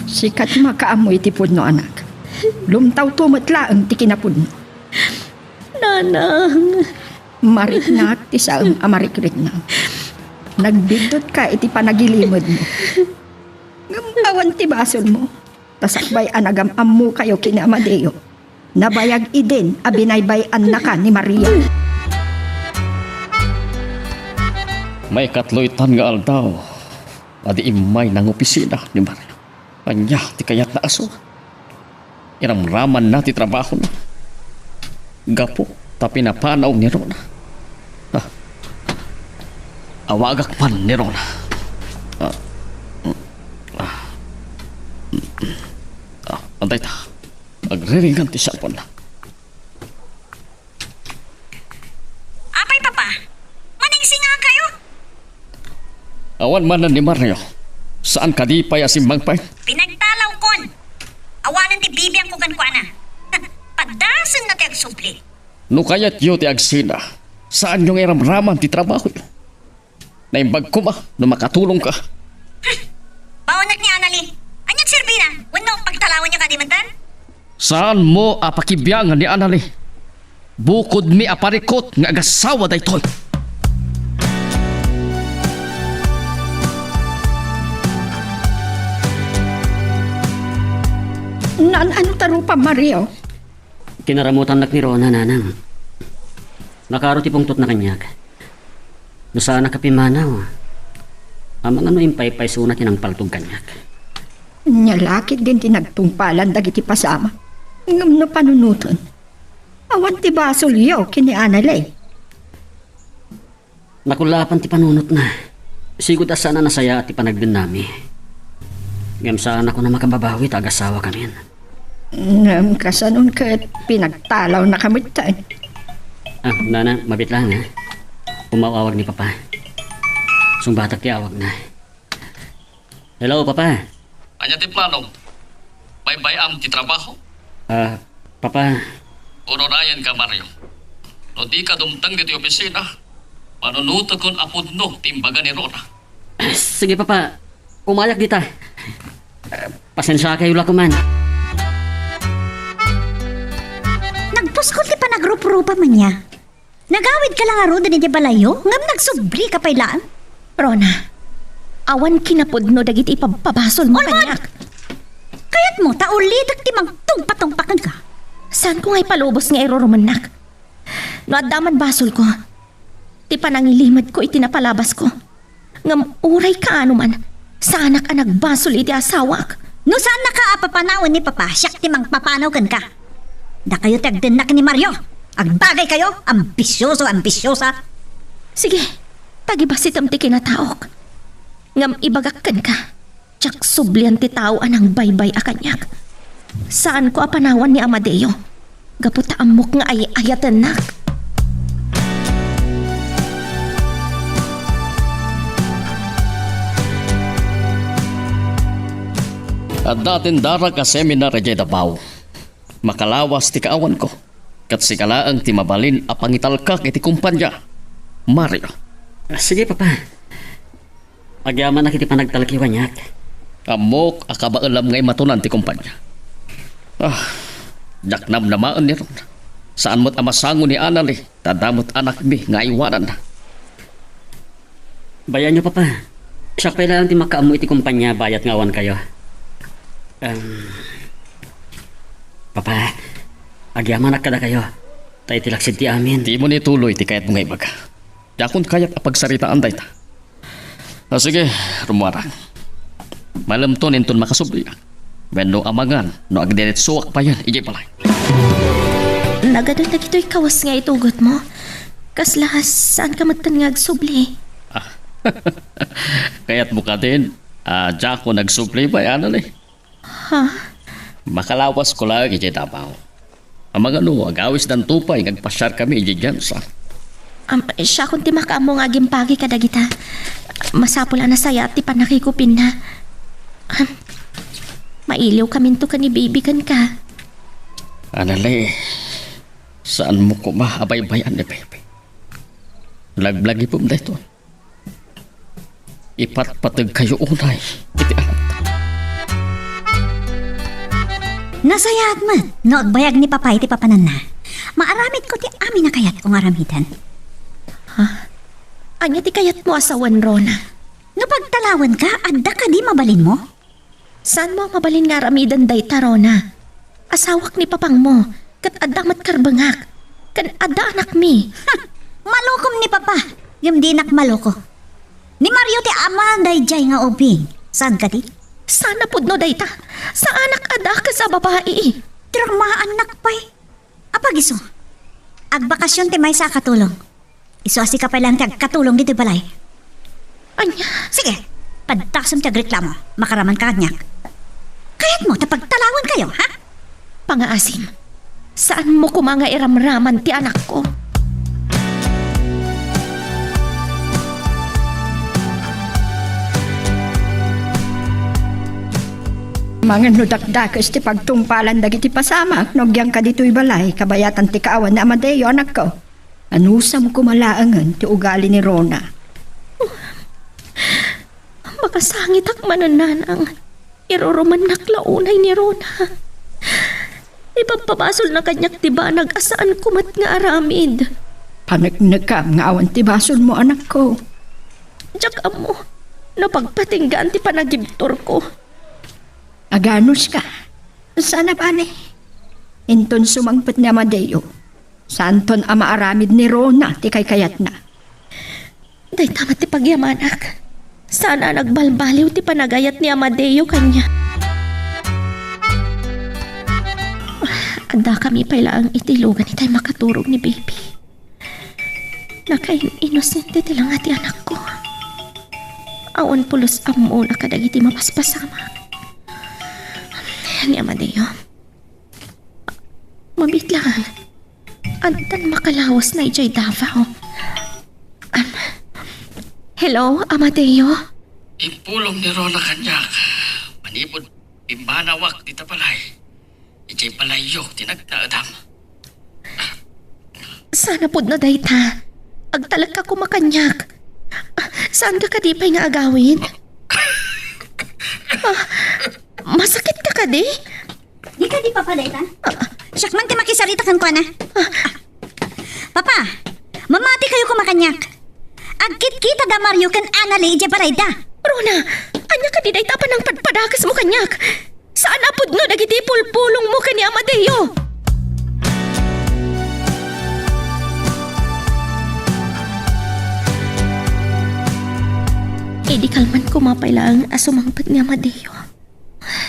Sika ti makaammo iti pudno, anak. Lumtawto met laeng ti kinapudno. Nanang. Mariknak ti saan a marikriknak. Nagbiddutka iti panagilimedmo. Ngem awan ti basolmo. Ta sakbay a nagam-ammokayo ken ni Amadeo, nabayag idin a binaybay-annaka ni Maria. Maikatlo itan nga aldaw a di immay nangopisina ni Mario. Ania ti kayatna a surat? Iramramanna ti trabahona gapu ta pinapanaw ni Rona. Ah. Awagak man ni Rona. Ah. Ah. Ah, antay ta. Agriringan ti cellphone na. Apay, Papa? Maningsingakayo? Awan manen ni Mario. Saan kadi pay a simmangpet? Pinagtalawkon. Awanen ti bibiangko kenkuana. Padasenna ti agsubli. No kayatyo ti agsina, saanyo nga iramraman ti trabahoyo. Naimbag koma no makatulongka. Hmm. Baonek ni Anali. Aniat serbina? Wenno pagtalawanyo kadi metten? Saanmo a pakibiangan ni Anali? Bukodmi a parikut nga agasawa daytoy. Naan-ano ta rupa, Mario? Kinaramutannak ni Rona, Nanang. Nakaro ti pungtotna kaniak. No saanak a pimmanaw, amangan no impaypaysona ti nangpaltog kaniak. Ania la ketdin ti nagtungpalan dagiti pasamak. Ngem no panunoten, awan ti basolyo ken ni Anale. Nakullaapan ti panunotna. Sigud a saan a nasayaat ti panagdennami. Ngem saanak a makababawi ta agasawakamin. Ngem kasanon ket pinagtalawnaka metten? Ah, Nana, mabiit laeng, ha? Umaw-awag ni Papa. Sungbatak ti awagna. Hello, Papa. Ania ti planom? Baybay-am ti trabaho? Ah, Papa. Urunayenka, Mario. No dika dumteng ditoy opisina, panunotekon a pudno ti imbaga ni Rona. Sige, Papa. Umayak dita. Ah, pasensiakayo la koman. Nagpuskol ti panagruprupa, ania? Nagawidka la ngaruden idiay balayyo, ngem nagsublika pay laeng? Rona, awan kinapudno dagiti ipabpabasolmo kaniak. Kayatmo ta ulitek ti mangtungpatungpa kenka? Saanko nga ipalubos nga irurumennak. No adda man basolko, ti panangilimedko iti napalabasko. Ngem uray kaano man, saanak a nagbasol iti asawak. No saannaka a papanawen ni Papa, siak ti mangpapanaw kenka. Dakayo ti agdennak ni Mario. Agbagaykayo, ambisioso, ambisiosa. Sige, tagibasitem ti kinataok. Ngem ibagak kenka, diak sublian ti tao a nangbaybay-a kaniak. Saanko a panawan ni Amadeo, gapu ta ammok nga ay-ayatennak. Adda tindarak a seminar idiay Davao. Makalawas ti kaawanko, ket sika laeng ti mabalin a pangitalkak iti kompania, Mario. Ah, sige, Papa. Agyamanak iti panagtalkiw kaniak. Ammok a kabaelam nga imatunan ti kompania. Ah, diak namnamaen ni Rona. Saan met a masango ni Anali, ta adda met anakmi nga aywananna. Bayaenyo, Papa. Siak pay laeng ti makaammo iti kompania bayat nga awankayo. Em, Papa, agyamanak kadakayo. Ta iti laksid ti amin. Dimo ni tuloy ti kayatmo nga ibaga. Diakon kayat a pagsaritaan dayta. Ah, sige, rummuarak. Malemton inton makasubliak. Wenno amangan no agdiretsoak payen idiay balay. Nagadu dagitoy kawas nga itugotmo. Kasla, saanka metten nga agsubli? Ah, kayatmo kadin, ah, diakon agsubli pay, Anali? Ha? Makalawasko laeng idiay Davao. Amangan no agawisdanto pay nga agpasiarkami idiay Gensa. Am, siakon ti makaammo nga agimpagi kadagita. Masapul a nasayaat ti pannakikupinna. Am, mailiwkaminto ken ni Baby kenka. Anali, saanmo koma a baybay-an ni Baby. Laglagipem daytoy. Ipatpategkayo unay iti anakta. Nasayaat met no agbayag ni Papa iti papananna. Maaramidko ti amin a kayatko nga aramiden. Ha? Ania ti kayatmo a sawen, Rona? No pagtalawenka, adda kadi mabalinmo? Saanmo a mabalin nga aramiden dayta, Rona? Asawak ni papangmo, ket adda met karbengak, ken adda anakmi. Ha! Malokom ni Papa, ngem dinak maloko. Ni Mario ti ama daydiay nga ubing. Saan kadi? Saan a pudno dayta? Saanak a dakes a babai. Dramaannak pay. Apagiso, agbakasyon ti maysa a katulong. Isu a sika pay laeng ti agkatulong ditoy balay. Ania? Sige, paddasom ti agreklamo. Makaramanka kaniak. Kayatmo ta pagtalawenkayo, ha? Pangaasim, saanmo koma nga iramraman ti anakko. Amangan no dakdakes ti pagtungpalan dagiti pasamak no agyanka ditoy balay kabayatan ti kaawan ni Amadeo, anakko. Anusam koma laengen ti ugali ni Rona. Makasangitak manen, nanang. Irurumannak la unay ni Rona. Ipabpabasolna kaniak ti banag a saanko met nga aramid. Paneknekam nga awan ti basolmo, anakko. Diak ammo no pagpatinggaan ti panagibturko. Aganuska. Saan a bale. Inton sumangpet ni Amadeo, saanton a maaramid ni Rona ti kaykayatna. Dayta met ti pagyamanak. Saan a nagbalbaliw ti panagayat ni Amadeo kaniak. Addakami pay laeng iti lugan itay makaturog ni Baby. Nakain-inosente ti langa ti anakko. Awan pulos ammona kadagiti mapaspasamak. Ni Amadeo, mabiit laeng. Addan makalawasna idiay Davao. Am, hello, Amadeo? Impulong ni Rona kaniak. Manipud pimmanawak dita balay. Idiay balayyo ti nagnaedam. Saan a pudno dayta. Agtalekka koma kaniak. Ah, saanka kadi pay nga agawid? Ah, masakitka kadi? Di kadi Papa dayta? Ah, siak man ti makisarita kenkuana. Ah. Papa, mamatikayo koma kaniak. Agkitkita da Mario ken Anali idiay balayda. Rona, ania kadi dayta a panangpadpadakesmo kaniak? Saan a pudno dagiti pulpulongmo ken ni Amadeo. Mapay laeng a sumangpet ni Amadeo.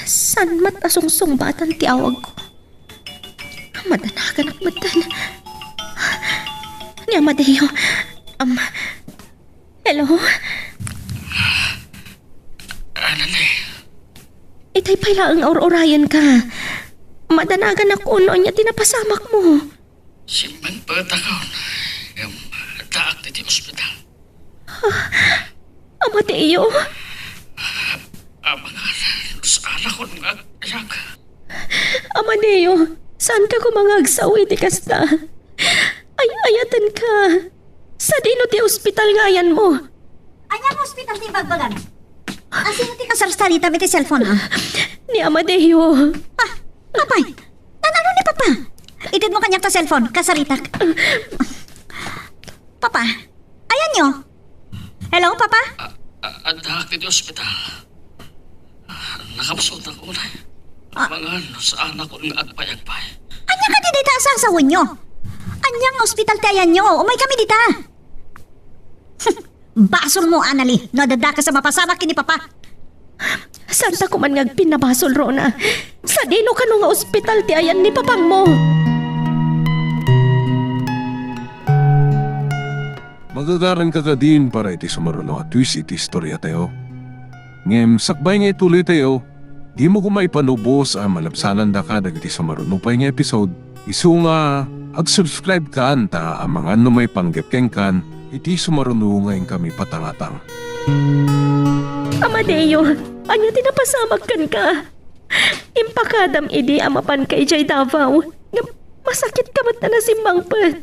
Saan met a sungsungbatan ti awagko? Madanaganak metten. Ni Amadeo. Am, hello? Anani? Itay pay laeng a ur-urayenka. Madanaganak no ania ti napasamakmo. Simmangpetakon, ngem addaak ditoy ospital. Amadeo? Amangan, saanakon nga agbayag. Amadeo, saanka koma nga agsao iti kasta. Ay-ayatenka. Sadino ti ospital nga ayanmo? Ania nga ospital ti ibagbagam? Asino ti kasarsaritam iti cellphone, ah? Ni Amadeo. Ah, apay, tan-aw ni Papa. Itedmo kaniak ta cellphone, kasaritak. Papa, ayanyo? Hello, Papa? A-, a-, addaak ditoy ospital. Nakabsutak unay. Ah. Amangan, saanakon nga agpayagpay. Ania kadi dayta a sasawenyo? Ania nga ospital ti ayanyo? Umaykami dita. Basolmo, Anali, no adda dakes a mapasamak ken ni Papa. Saanta koman nga agpinnabasol, Rona. Sadino kano nga ospital ti ayan ni Papangmo? Magagaranka kadin para iti sumaruno a twist iti istoriatayo. Ngem sakbay nga ituloytayo, dimo koma ipanubos a malabsanandaka dagiti sumaruno pay nga episode. Isu nga ag-subscribe kan ta amangan no maipanggep kenkan iti sumaruno nga inkami patangatang. Amadeo, ania ti napasamak kenka? Impakadam idi a mapanka idiay Davao nga masakitka met a nasimmangpet.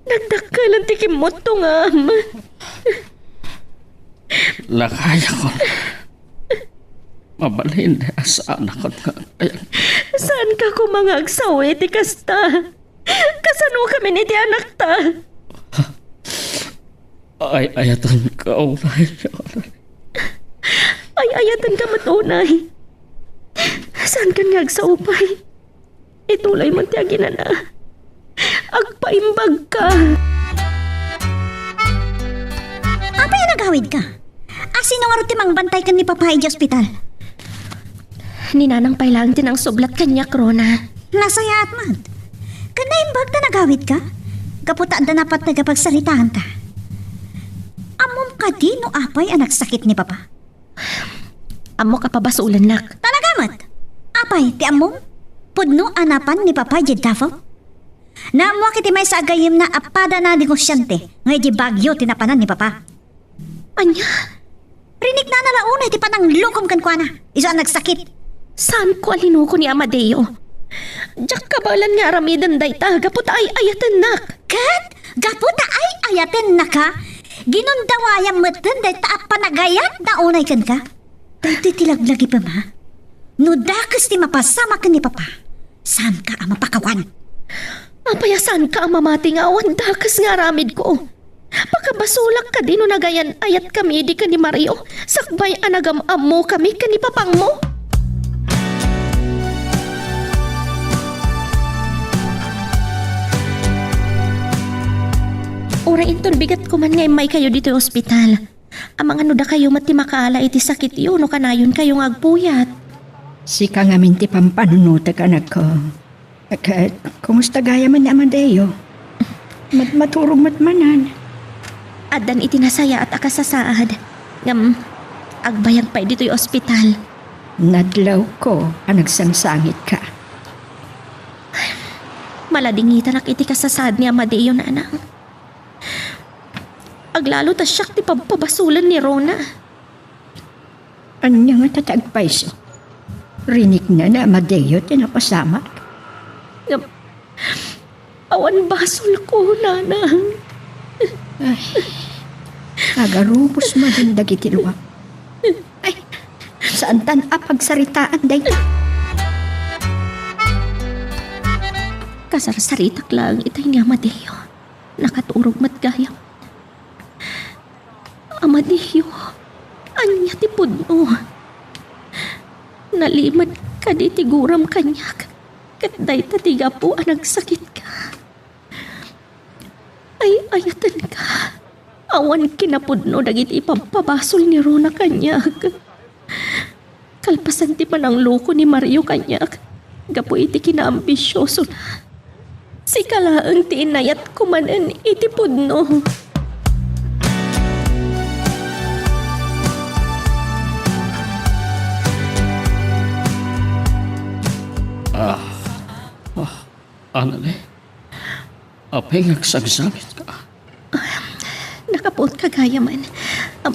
Nagdakkelan ti kimmutto ngem. Lakayakon. Mabalin a saanakon nga agbayag. Saanka koma nga agsao iti kasta? Kasanokamin iti anakta? Ay-ayatenka unay. Ay-ayatenka met unay. Saankan nga agsao pay? Ituloy man ti aginana. Agpaimbagka. Apay a nagawidka? Asino ngarud ti mangbantay ken ni Papa idiay ospital? Ni Nanang pay laeng ti nangsublat kaniak, Rona. Nasayaat man. Ken naimbag ta nagawidka? Gapu ta adda napateg a pagsaritaanta. Ammom kadi no apay a nagsakit ni Papa? Ammok a pabasolennak. Talaga met? Apay ti ammom? Pudno a napan ni Papa idiay Davao? Naammoak iti maysa a gayyemna a pada a negosiante nga idiay Baguio ti napanan ni Papa. Ania? Riniknana la unay ti pananglukom kenkuana, isu a nagsakit. Saanko a linuko ni Amadeo. Diak kabaelan nga aramiden dayta gapu ta ay-ayatennak. Ket gapu ta ay-ayatennaka, ginundawayam metten dayta a panagayatna unay kenka. Daytoy ti laglagipem, ha? No dakes ti mapasamak ken ni Papa, saanka a mapakawan. Apay a saanka a mamati nga awan dakes nga aramidko? Pakabasolak kadi no nagayan-ayatkami idi ken ni Mario, sakbay a nagam-ammokami ken ni Papangmo? Uray inton bigat koman nga immaykayo ditoy ospital. Amangan no dakayo met ti makaala iti sakityo no kanayonkayo nga agpuyat. Sika ngamin ti pampanunotek, anakko. Ket, kumusta gayam ni Amadeo? Mat-, maturog met manen. Addan iti nasayaat a kasasaad. Ngem, agbayag pay ditoy ospital. Nadlawko a nagsangsangitka. Maladingitanak iti kasasaad ni Amadeo, Nanang. Aglalo ta siak ti pabpabasolen ni Rona. Ania ngata ti agpayso? Rinikna ni Amadeo ti napasamak. Ngem, awan basolko, Nanang. Ay, agarubos manen dagiti luam. Ay, saantan a pagsaritaan dayta. Kasarsaritak laeng itay ni Amadeo. Nakaturog met gayam. Amadeo, ania ti pudno? Nalimed kadi ti guram kaniak, ket dayta ti gapu a nagsakitka. Ay-ayatenka. Awan kinapudno dagiti ipabpabasol ni Rona kaniak. Kalpasan ti panangloko ni Mario kaniak gapu iti kinaambisiosona, sika laeng ti inayatko manen iti pudno. Ah, ah, Anali, apay nga agsagsagitka? Nakapuot ka gayam. Am,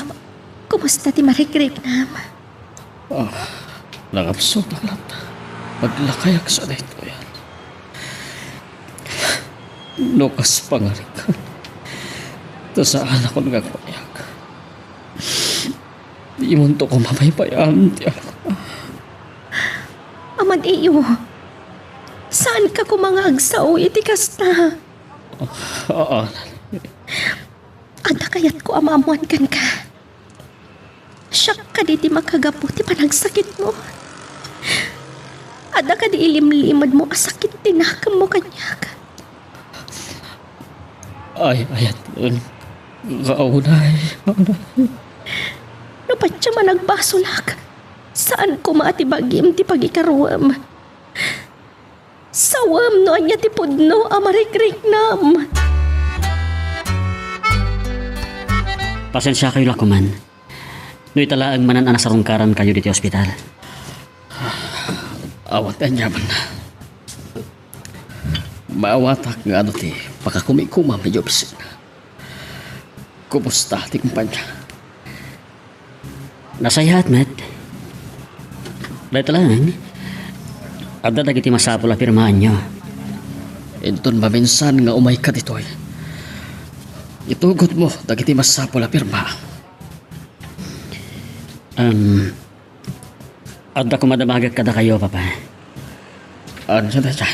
kumusta ti marikriknam? Ah, nakapsutak latta. Aglakayak sa daytoy. No kas pangarikan, ta saanakon nga agpayak. Dimonto koma paypayan ti anak. Aman iyo, saanka koma nga agsao iti kasta? Ah, ah. Adda kayatko a maammoan kenka. Siak kadi ti makagapu ti panagsakitmo? Adda kadi ilimlimedmo a sakit ti nakemmo kaniak? Ay, ayaten nga unay. No patiem a nagbasolak, saan koma ti bagim ti pagikaruem. Sawem no ania ti pudno a marikriknam. Pasensiakayo la koman. No ita laeng manen a nasarungkarankayo ditoy ospital. Awan ti aniamanna. Maawatak nga adu ti pakakumikumam idiay opisina. Kumusta ti kumpanya? Nasayaat met. Dayta laeng, adda dagiti masapul a pirmaanyo. Inton maminsan nga umayka ditoy, itugotmo dagiti masapul a pirma. Em, adda koma damagek kadakayo, Papa. Ania dayta?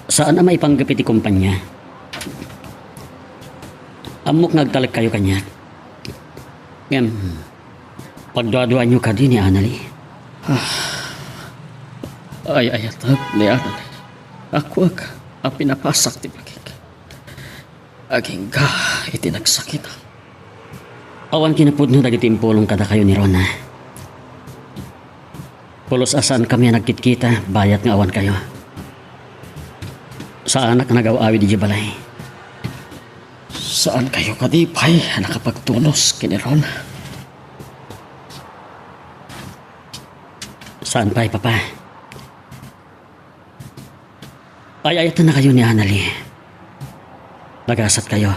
Saan a maipanggep iti kompania. Ammok nga agtalekkayo kaniak. Ngem, pagduaduaanyo kadi ni Anali? Ah, ay-ayatek ni Anali. Akuak a pinapasak ti bagik. Agingga iti nagsakit. Awan kinapudno dagiti impulong kadakayo ni Rona. Pulos a saankami a nagkitkita bayat nga awankayo. Saanak a nagaw-awid idiay balay. Saankayo kadi pay a nakapagtunos ken ni Rona? Saan pay, Papa. Ay-ayatennakayo ni Anali. Nagasatkayo.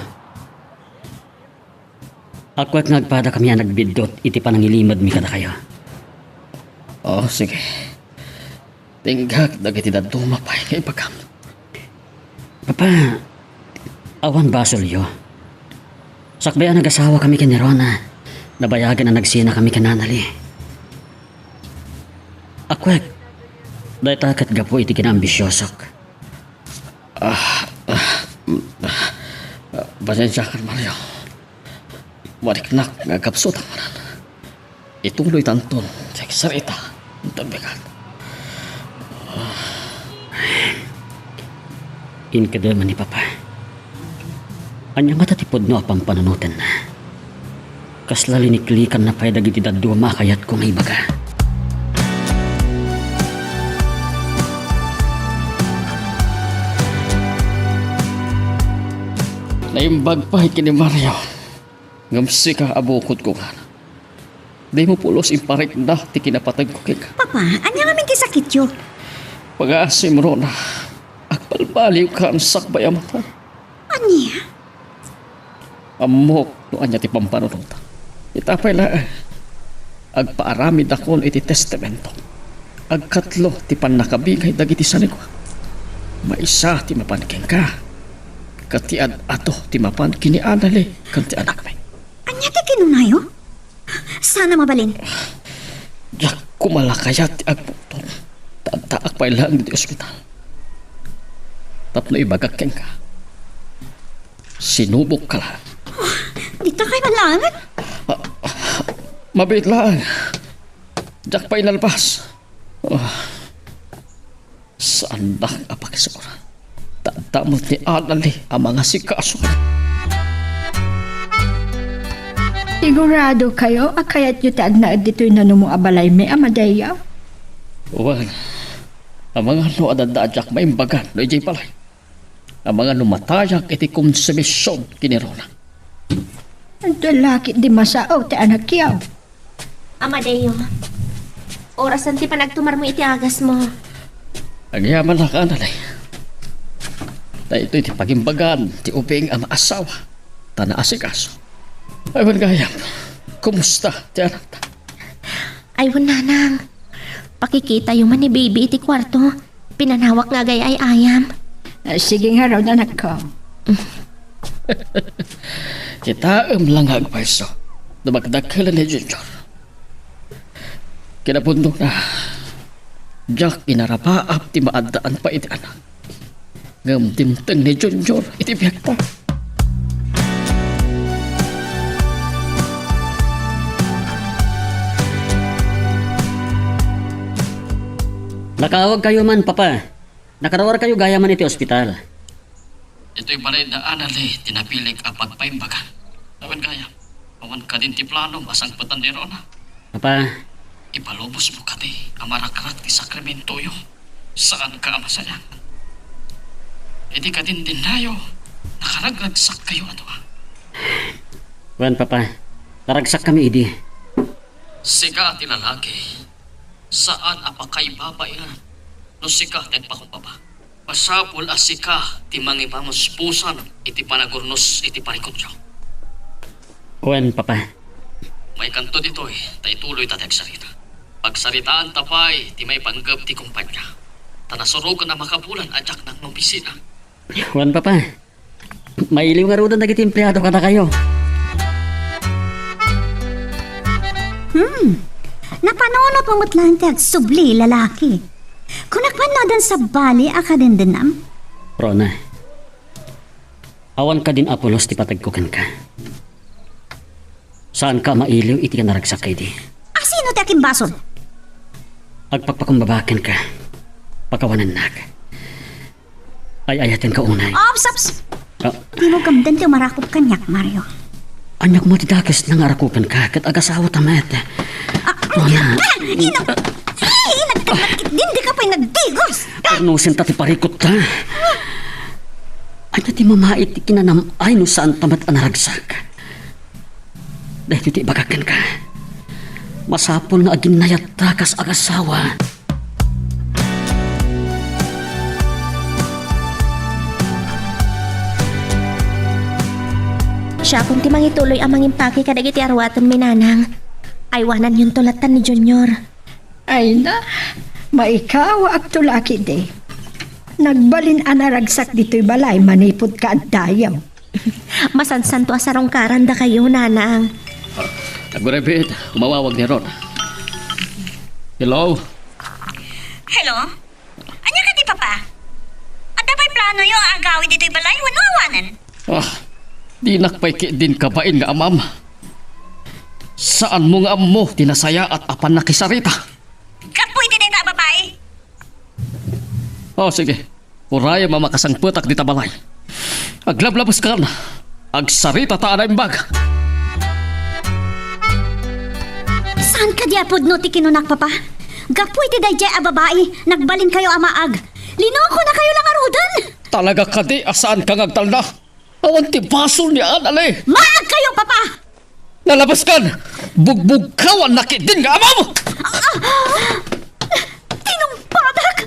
Akuak nga agpadakami a nagbiddut iti panangilimedmi kadakayo. Oh, sige. Tinggak dagiti dadduma pay nga ibagam. Papa, awan basolyo. Sakbay a nagasawakami ken ni Rona, nabayagen a nagsinakami ken Anali. Akuak, dayta ket gapu iti kinaambisiosok. Ah, ah, mm, ah, ah, pasensiakan, Mario. Mariknak nga agkapsutak manen. Ituloytanton ti agsarita. Inton bigat. Inkadema ni Papa. Ania ngata ti pudno a pampanunotenna? Kasla liniklikanna pay dagiti dadduma a kayatko nga ibaga. Naimbag pay ken ni Mario. Ngem sika a bukodko ngana. Dimo pulos imparikna ti kinapategko kenka. Papa, ania ngamin ti sakityo? Pagaasim, Rona. Agbalbaliwkan sakbay a matay. Ania? Ammok no ania ti pampanunotam. Ita pay laeng, agpaaramidakon iti testamento. Agkatlo ti pannakabingay dagiti sanikuak. Maysa ti mapan kenka, ket ti ad-adu ti mapan ken ni Anali ken ti anakmi. Ania ti kinunayo? Saan a mabalin? Diak koma la kayat ti agpungtot. Ta addaak pay laeng iti ospital. Tapno ibagak kenka, sinubokka la. Oh, dita kay man laengen? Ah, mabiit laeng. Diak pay nalpas. Ah. Saandak a pakisurat. Ta adda met ni Anali a mangasikaso. Sigurado kayo a kayatyo ti agnaed ditoy nanumo a balaymi, Amadeo? Wen, amangan no adda a diak maimbagan no idiay balay. Amangan no matayak iti konsumision ken ni Rona. Adu la ketdi masao ti anakyo. Amadeo, orasen ti panagtumarmo iti agasmo. Agyamanak, Anale. Daytoy ti pagimbagan ti ubing a maasawa, ta naasikaso. Ay, wen gayam, kumusta ti anakta? Ay, wen, nanang. Pakikitayo man ni baby iti kuarto. Pinanawak nga agay-ayam. Ah, sige ngarud, anakko. Kitaem la nga agpayso no dakdakelen ni Junior. Kinapudnona, diak inarapaap ti maaddaan pay iti anak. Ngem dimteng ni Junior iti biagta. Nakaawagkayo man, Papa. Nakaruarkayo gayamen iti ospital. Ditoy balay da Anale ti napilik a pagpaimbagan. Wen gayam, awan kadin ti planom a sangpetan ni Rona? Papa. Ipalubosmo kadi a marakrak ti sakramentoyo. Saanka a masayang. Idi kadindinnayo, nakaragragsakkayo a dua. Wen, Papa. Naragsakkami idi. Sika ti lalaki, saan a pakaibabaian no sika ti agpakumbaba. Masapul a sika ti mangipamuspusan iti panagurnos iti parikutyo. Wen, Papa. Maikanto ditoy, ta ituloyta ti agsarita. Pagsaritaanta pay ti maipanggep ti kumpania. Ta nasuroken a makabulan a diak nangngobisita. Wen, Papa. Mailiw ngaruden dagiti empleado kadakayo. Hmm. Napanunotmo met laeng ti agsubli, lalaki. Kunak man no addan sabali a kadindinam? Rona, awan kadin a pulos ti pategko kenka. Saanka a mailiw iti naragsak idi. A sino ti akimbasol? Agpakpakumbaba kenka. Pakawanennak. Ay-ayatenka unay. Ops, ops! Ah. Dimo gamden ti umarakop kaniak, Mario. Aniak met ti dakesna nga arakupenka ket agasawata met. Ah, Rona. Ah, ina-, ay, nagkadakit din, di ka pay nagdigos! Kurnosenta ti parikutta. Ania ti mamait ti kinanam-ay no saanta met a naragsak? Daytoy ti ibagak kenka. Masapul nga aginnayatta kas agasawa. Siakon ti mangituloy a mangimpake kadagiti aruatenmi, nanang. Aywananyonto latta ni Junior. Ay na, maikawaakto la ketdi. Nagbalin a naragsak ditoy balay manipud kaaddayo. Masansanto a sarungkaran dakayo, nanang. Aguray biit, umawawag ni Rona. Hello? Hello? Ania kadi, Papa? Adda pay planoyo a agawid ditoy balay wenno awanen? Ah, dinak pay ketdin kabain nga amam. Saanmo nga ammo ti nasayaat a pannakisarita? Gapu iti dayta a babai. Oh, sige. Urayem a makasangpetak dita balay. Aglablabeskan. Agsaritata a naimbag. Saan kadi a pudno ti kinunak, Papa? Gapu iti daydiay a babai, nagbalinkayo a maag. Linokonakayo la ngaruden! Talaga kadi a saanka nga agtalna? Awan ti basol ni Anale. Maagkayo, Papa! Nalabaskan! Bugbugkawannak ketdin nga amam! Ah! Tinungpadak!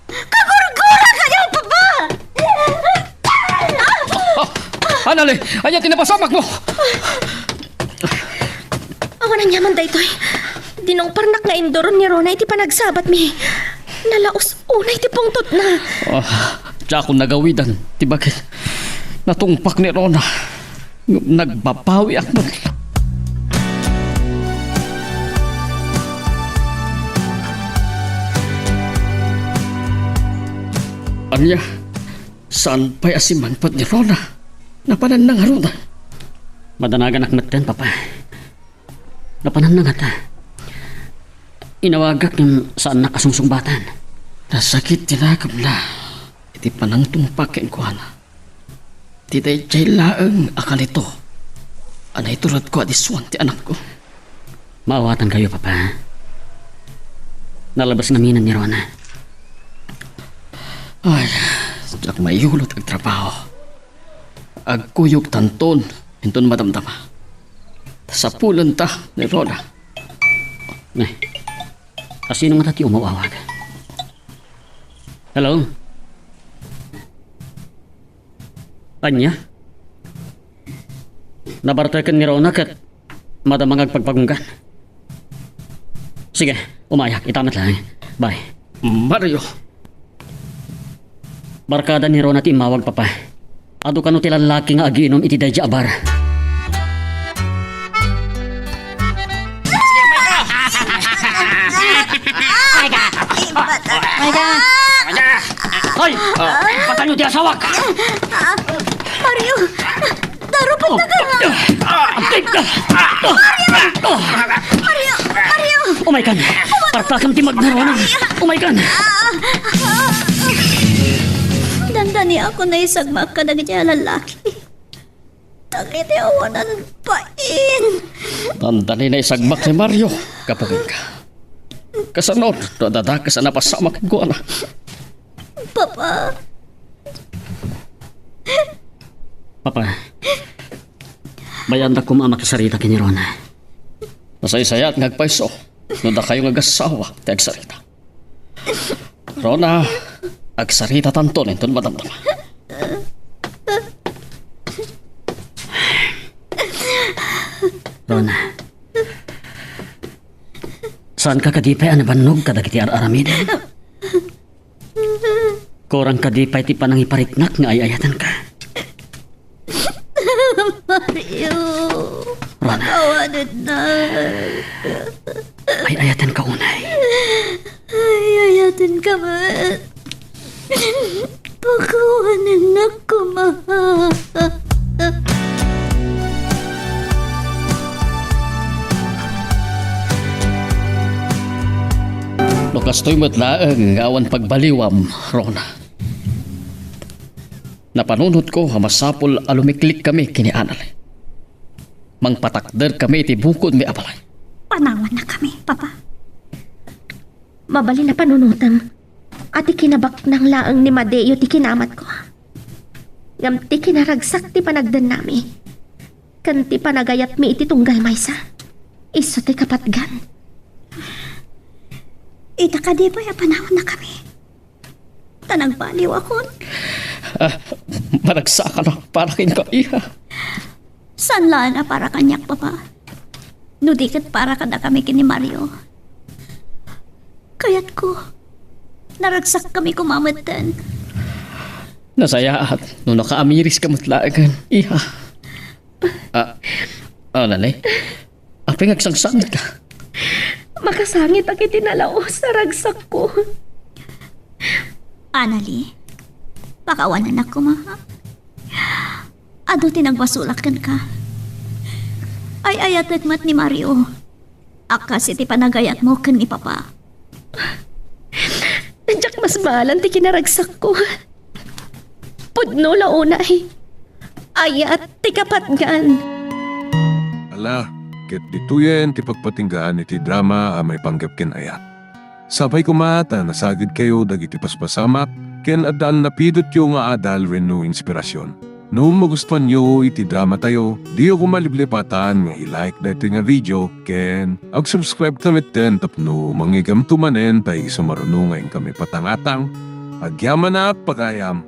Kagurgurakayo, Papa! Ah! Anale, ania ti napasamakmo? Awan aniaman daytoy. Dinungparnak nga induron ni Rona iti panagsabatmi. Nalaus unay ti pungtotna. Ah, diakon nagawidan ti bagik. Natungpak ni Rona. Ngem nagbabawiak met. Ania? Saan pay a simmangpet ni Rona? Napananna ngarud? Madanaganak metten, Papa. Napananna ngata. Inawagak ngem saannak a sungsungbatan. Nasakit ti nakemna iti panangtungpak kenkuana. Ti daydiay laeng a kalito. Anay tulodko a disuan ti anakko. Maawatankayo, Papa. Nalabas ngamin ni Rona. Ay, diak maiyulo ti agtrabaho. Agkuyogtanton inton madamdama. Sapulenta ni Rona. Ne, kasino ngata ti umaw-awag? Hello? Ania? Nabartek ken ni Rona ket madama nga agpagpagunggan. Sige, umayak. Ita met laeng. Bye. Mario. Barkada ni Rona ti immawag, Papa. Adu kano ti lallaki nga agiinum iti daydi a bar? Ay, ka! Ay, ka! Hoy! Patayo ti asawak! Mario! Darupat ka! Mario! Mario! Mario! Umaykan! Partakam ti magnarona! Umaykan! Dandani ako naisagmak kadagiti a lallaki. Dagiti awanan bain. Dandani naisagmak ni Mario. Kapukin ka. Kasano no adda dakes a napasamak kenkuana? Papa. Papa. Bayaandak koma a makisarita ken ni Rona. Nasaysayaat nga agpayso no dakayo nga agassawa ti agsarita. Rona, agsaritatanton inton madamdama. Rona, saanka kadi pay a nabannog kadagiti ar-aramidem? Kurang kadi pay ti panangipariknak nga ay-ayatenka? Mario, Rona. Pakawanennak. Ay-ayatenka unay. Ay-ayatenka met. Pakawanennak koma. No kastoy met laeng nga awan pagbaliwam, Rona. Napanunotko a masapul a lumiklikkami ken ni Annalie. Mangpatakderkami iti bukodmi a balay. Panawannakami, Papa. Mabalin a panunotem a ti kinabaknang laeng ni Madeo ti kinamatko. Ngem ti kinaragsak ti panagdennami ken ti panagayatmi iti tunggal maysa, isu ti kapatgan. Ita kadi pay a panawannakami? Ta nagbaliwakon. Ah, maragsakanak para kenka, iha. Saan laeng a para kaniak, Papa? No di ket para kadakami ken ni Mario. Kayatko, naragsakkami koma metten. Nasayaat no nakaamiriska met laengen, iha. Ah, Annalie? Apay nga agsangsangitka? Makasangitak iti nalaus a ragsakko. Annalie, pakawanennak koma, ha? Adu ti nagbasolak kenka. Ay-ayatek met ni Mario a kas iti panagayatmo ken ni Papa. Diak masmalan ti kinaragsakko. Pudno la unay. Ayat ti kapatgan. Ala, ket ditoyen ti pagpatinggaan iti drama a maipanggep ken ayat. Sapay koma ta nasagidkayo dagiti paspasamak ken adda a napidotyo nga adal wenno inspirasyon. No magustuanyo iti dramatayo, diyo koma liplipatan nga i-like daytoy nga video ken ag-subscribe ta metten tapno mangigamto manen ta isu maruno nga inkami patangatang. Agyamanak, pagayam!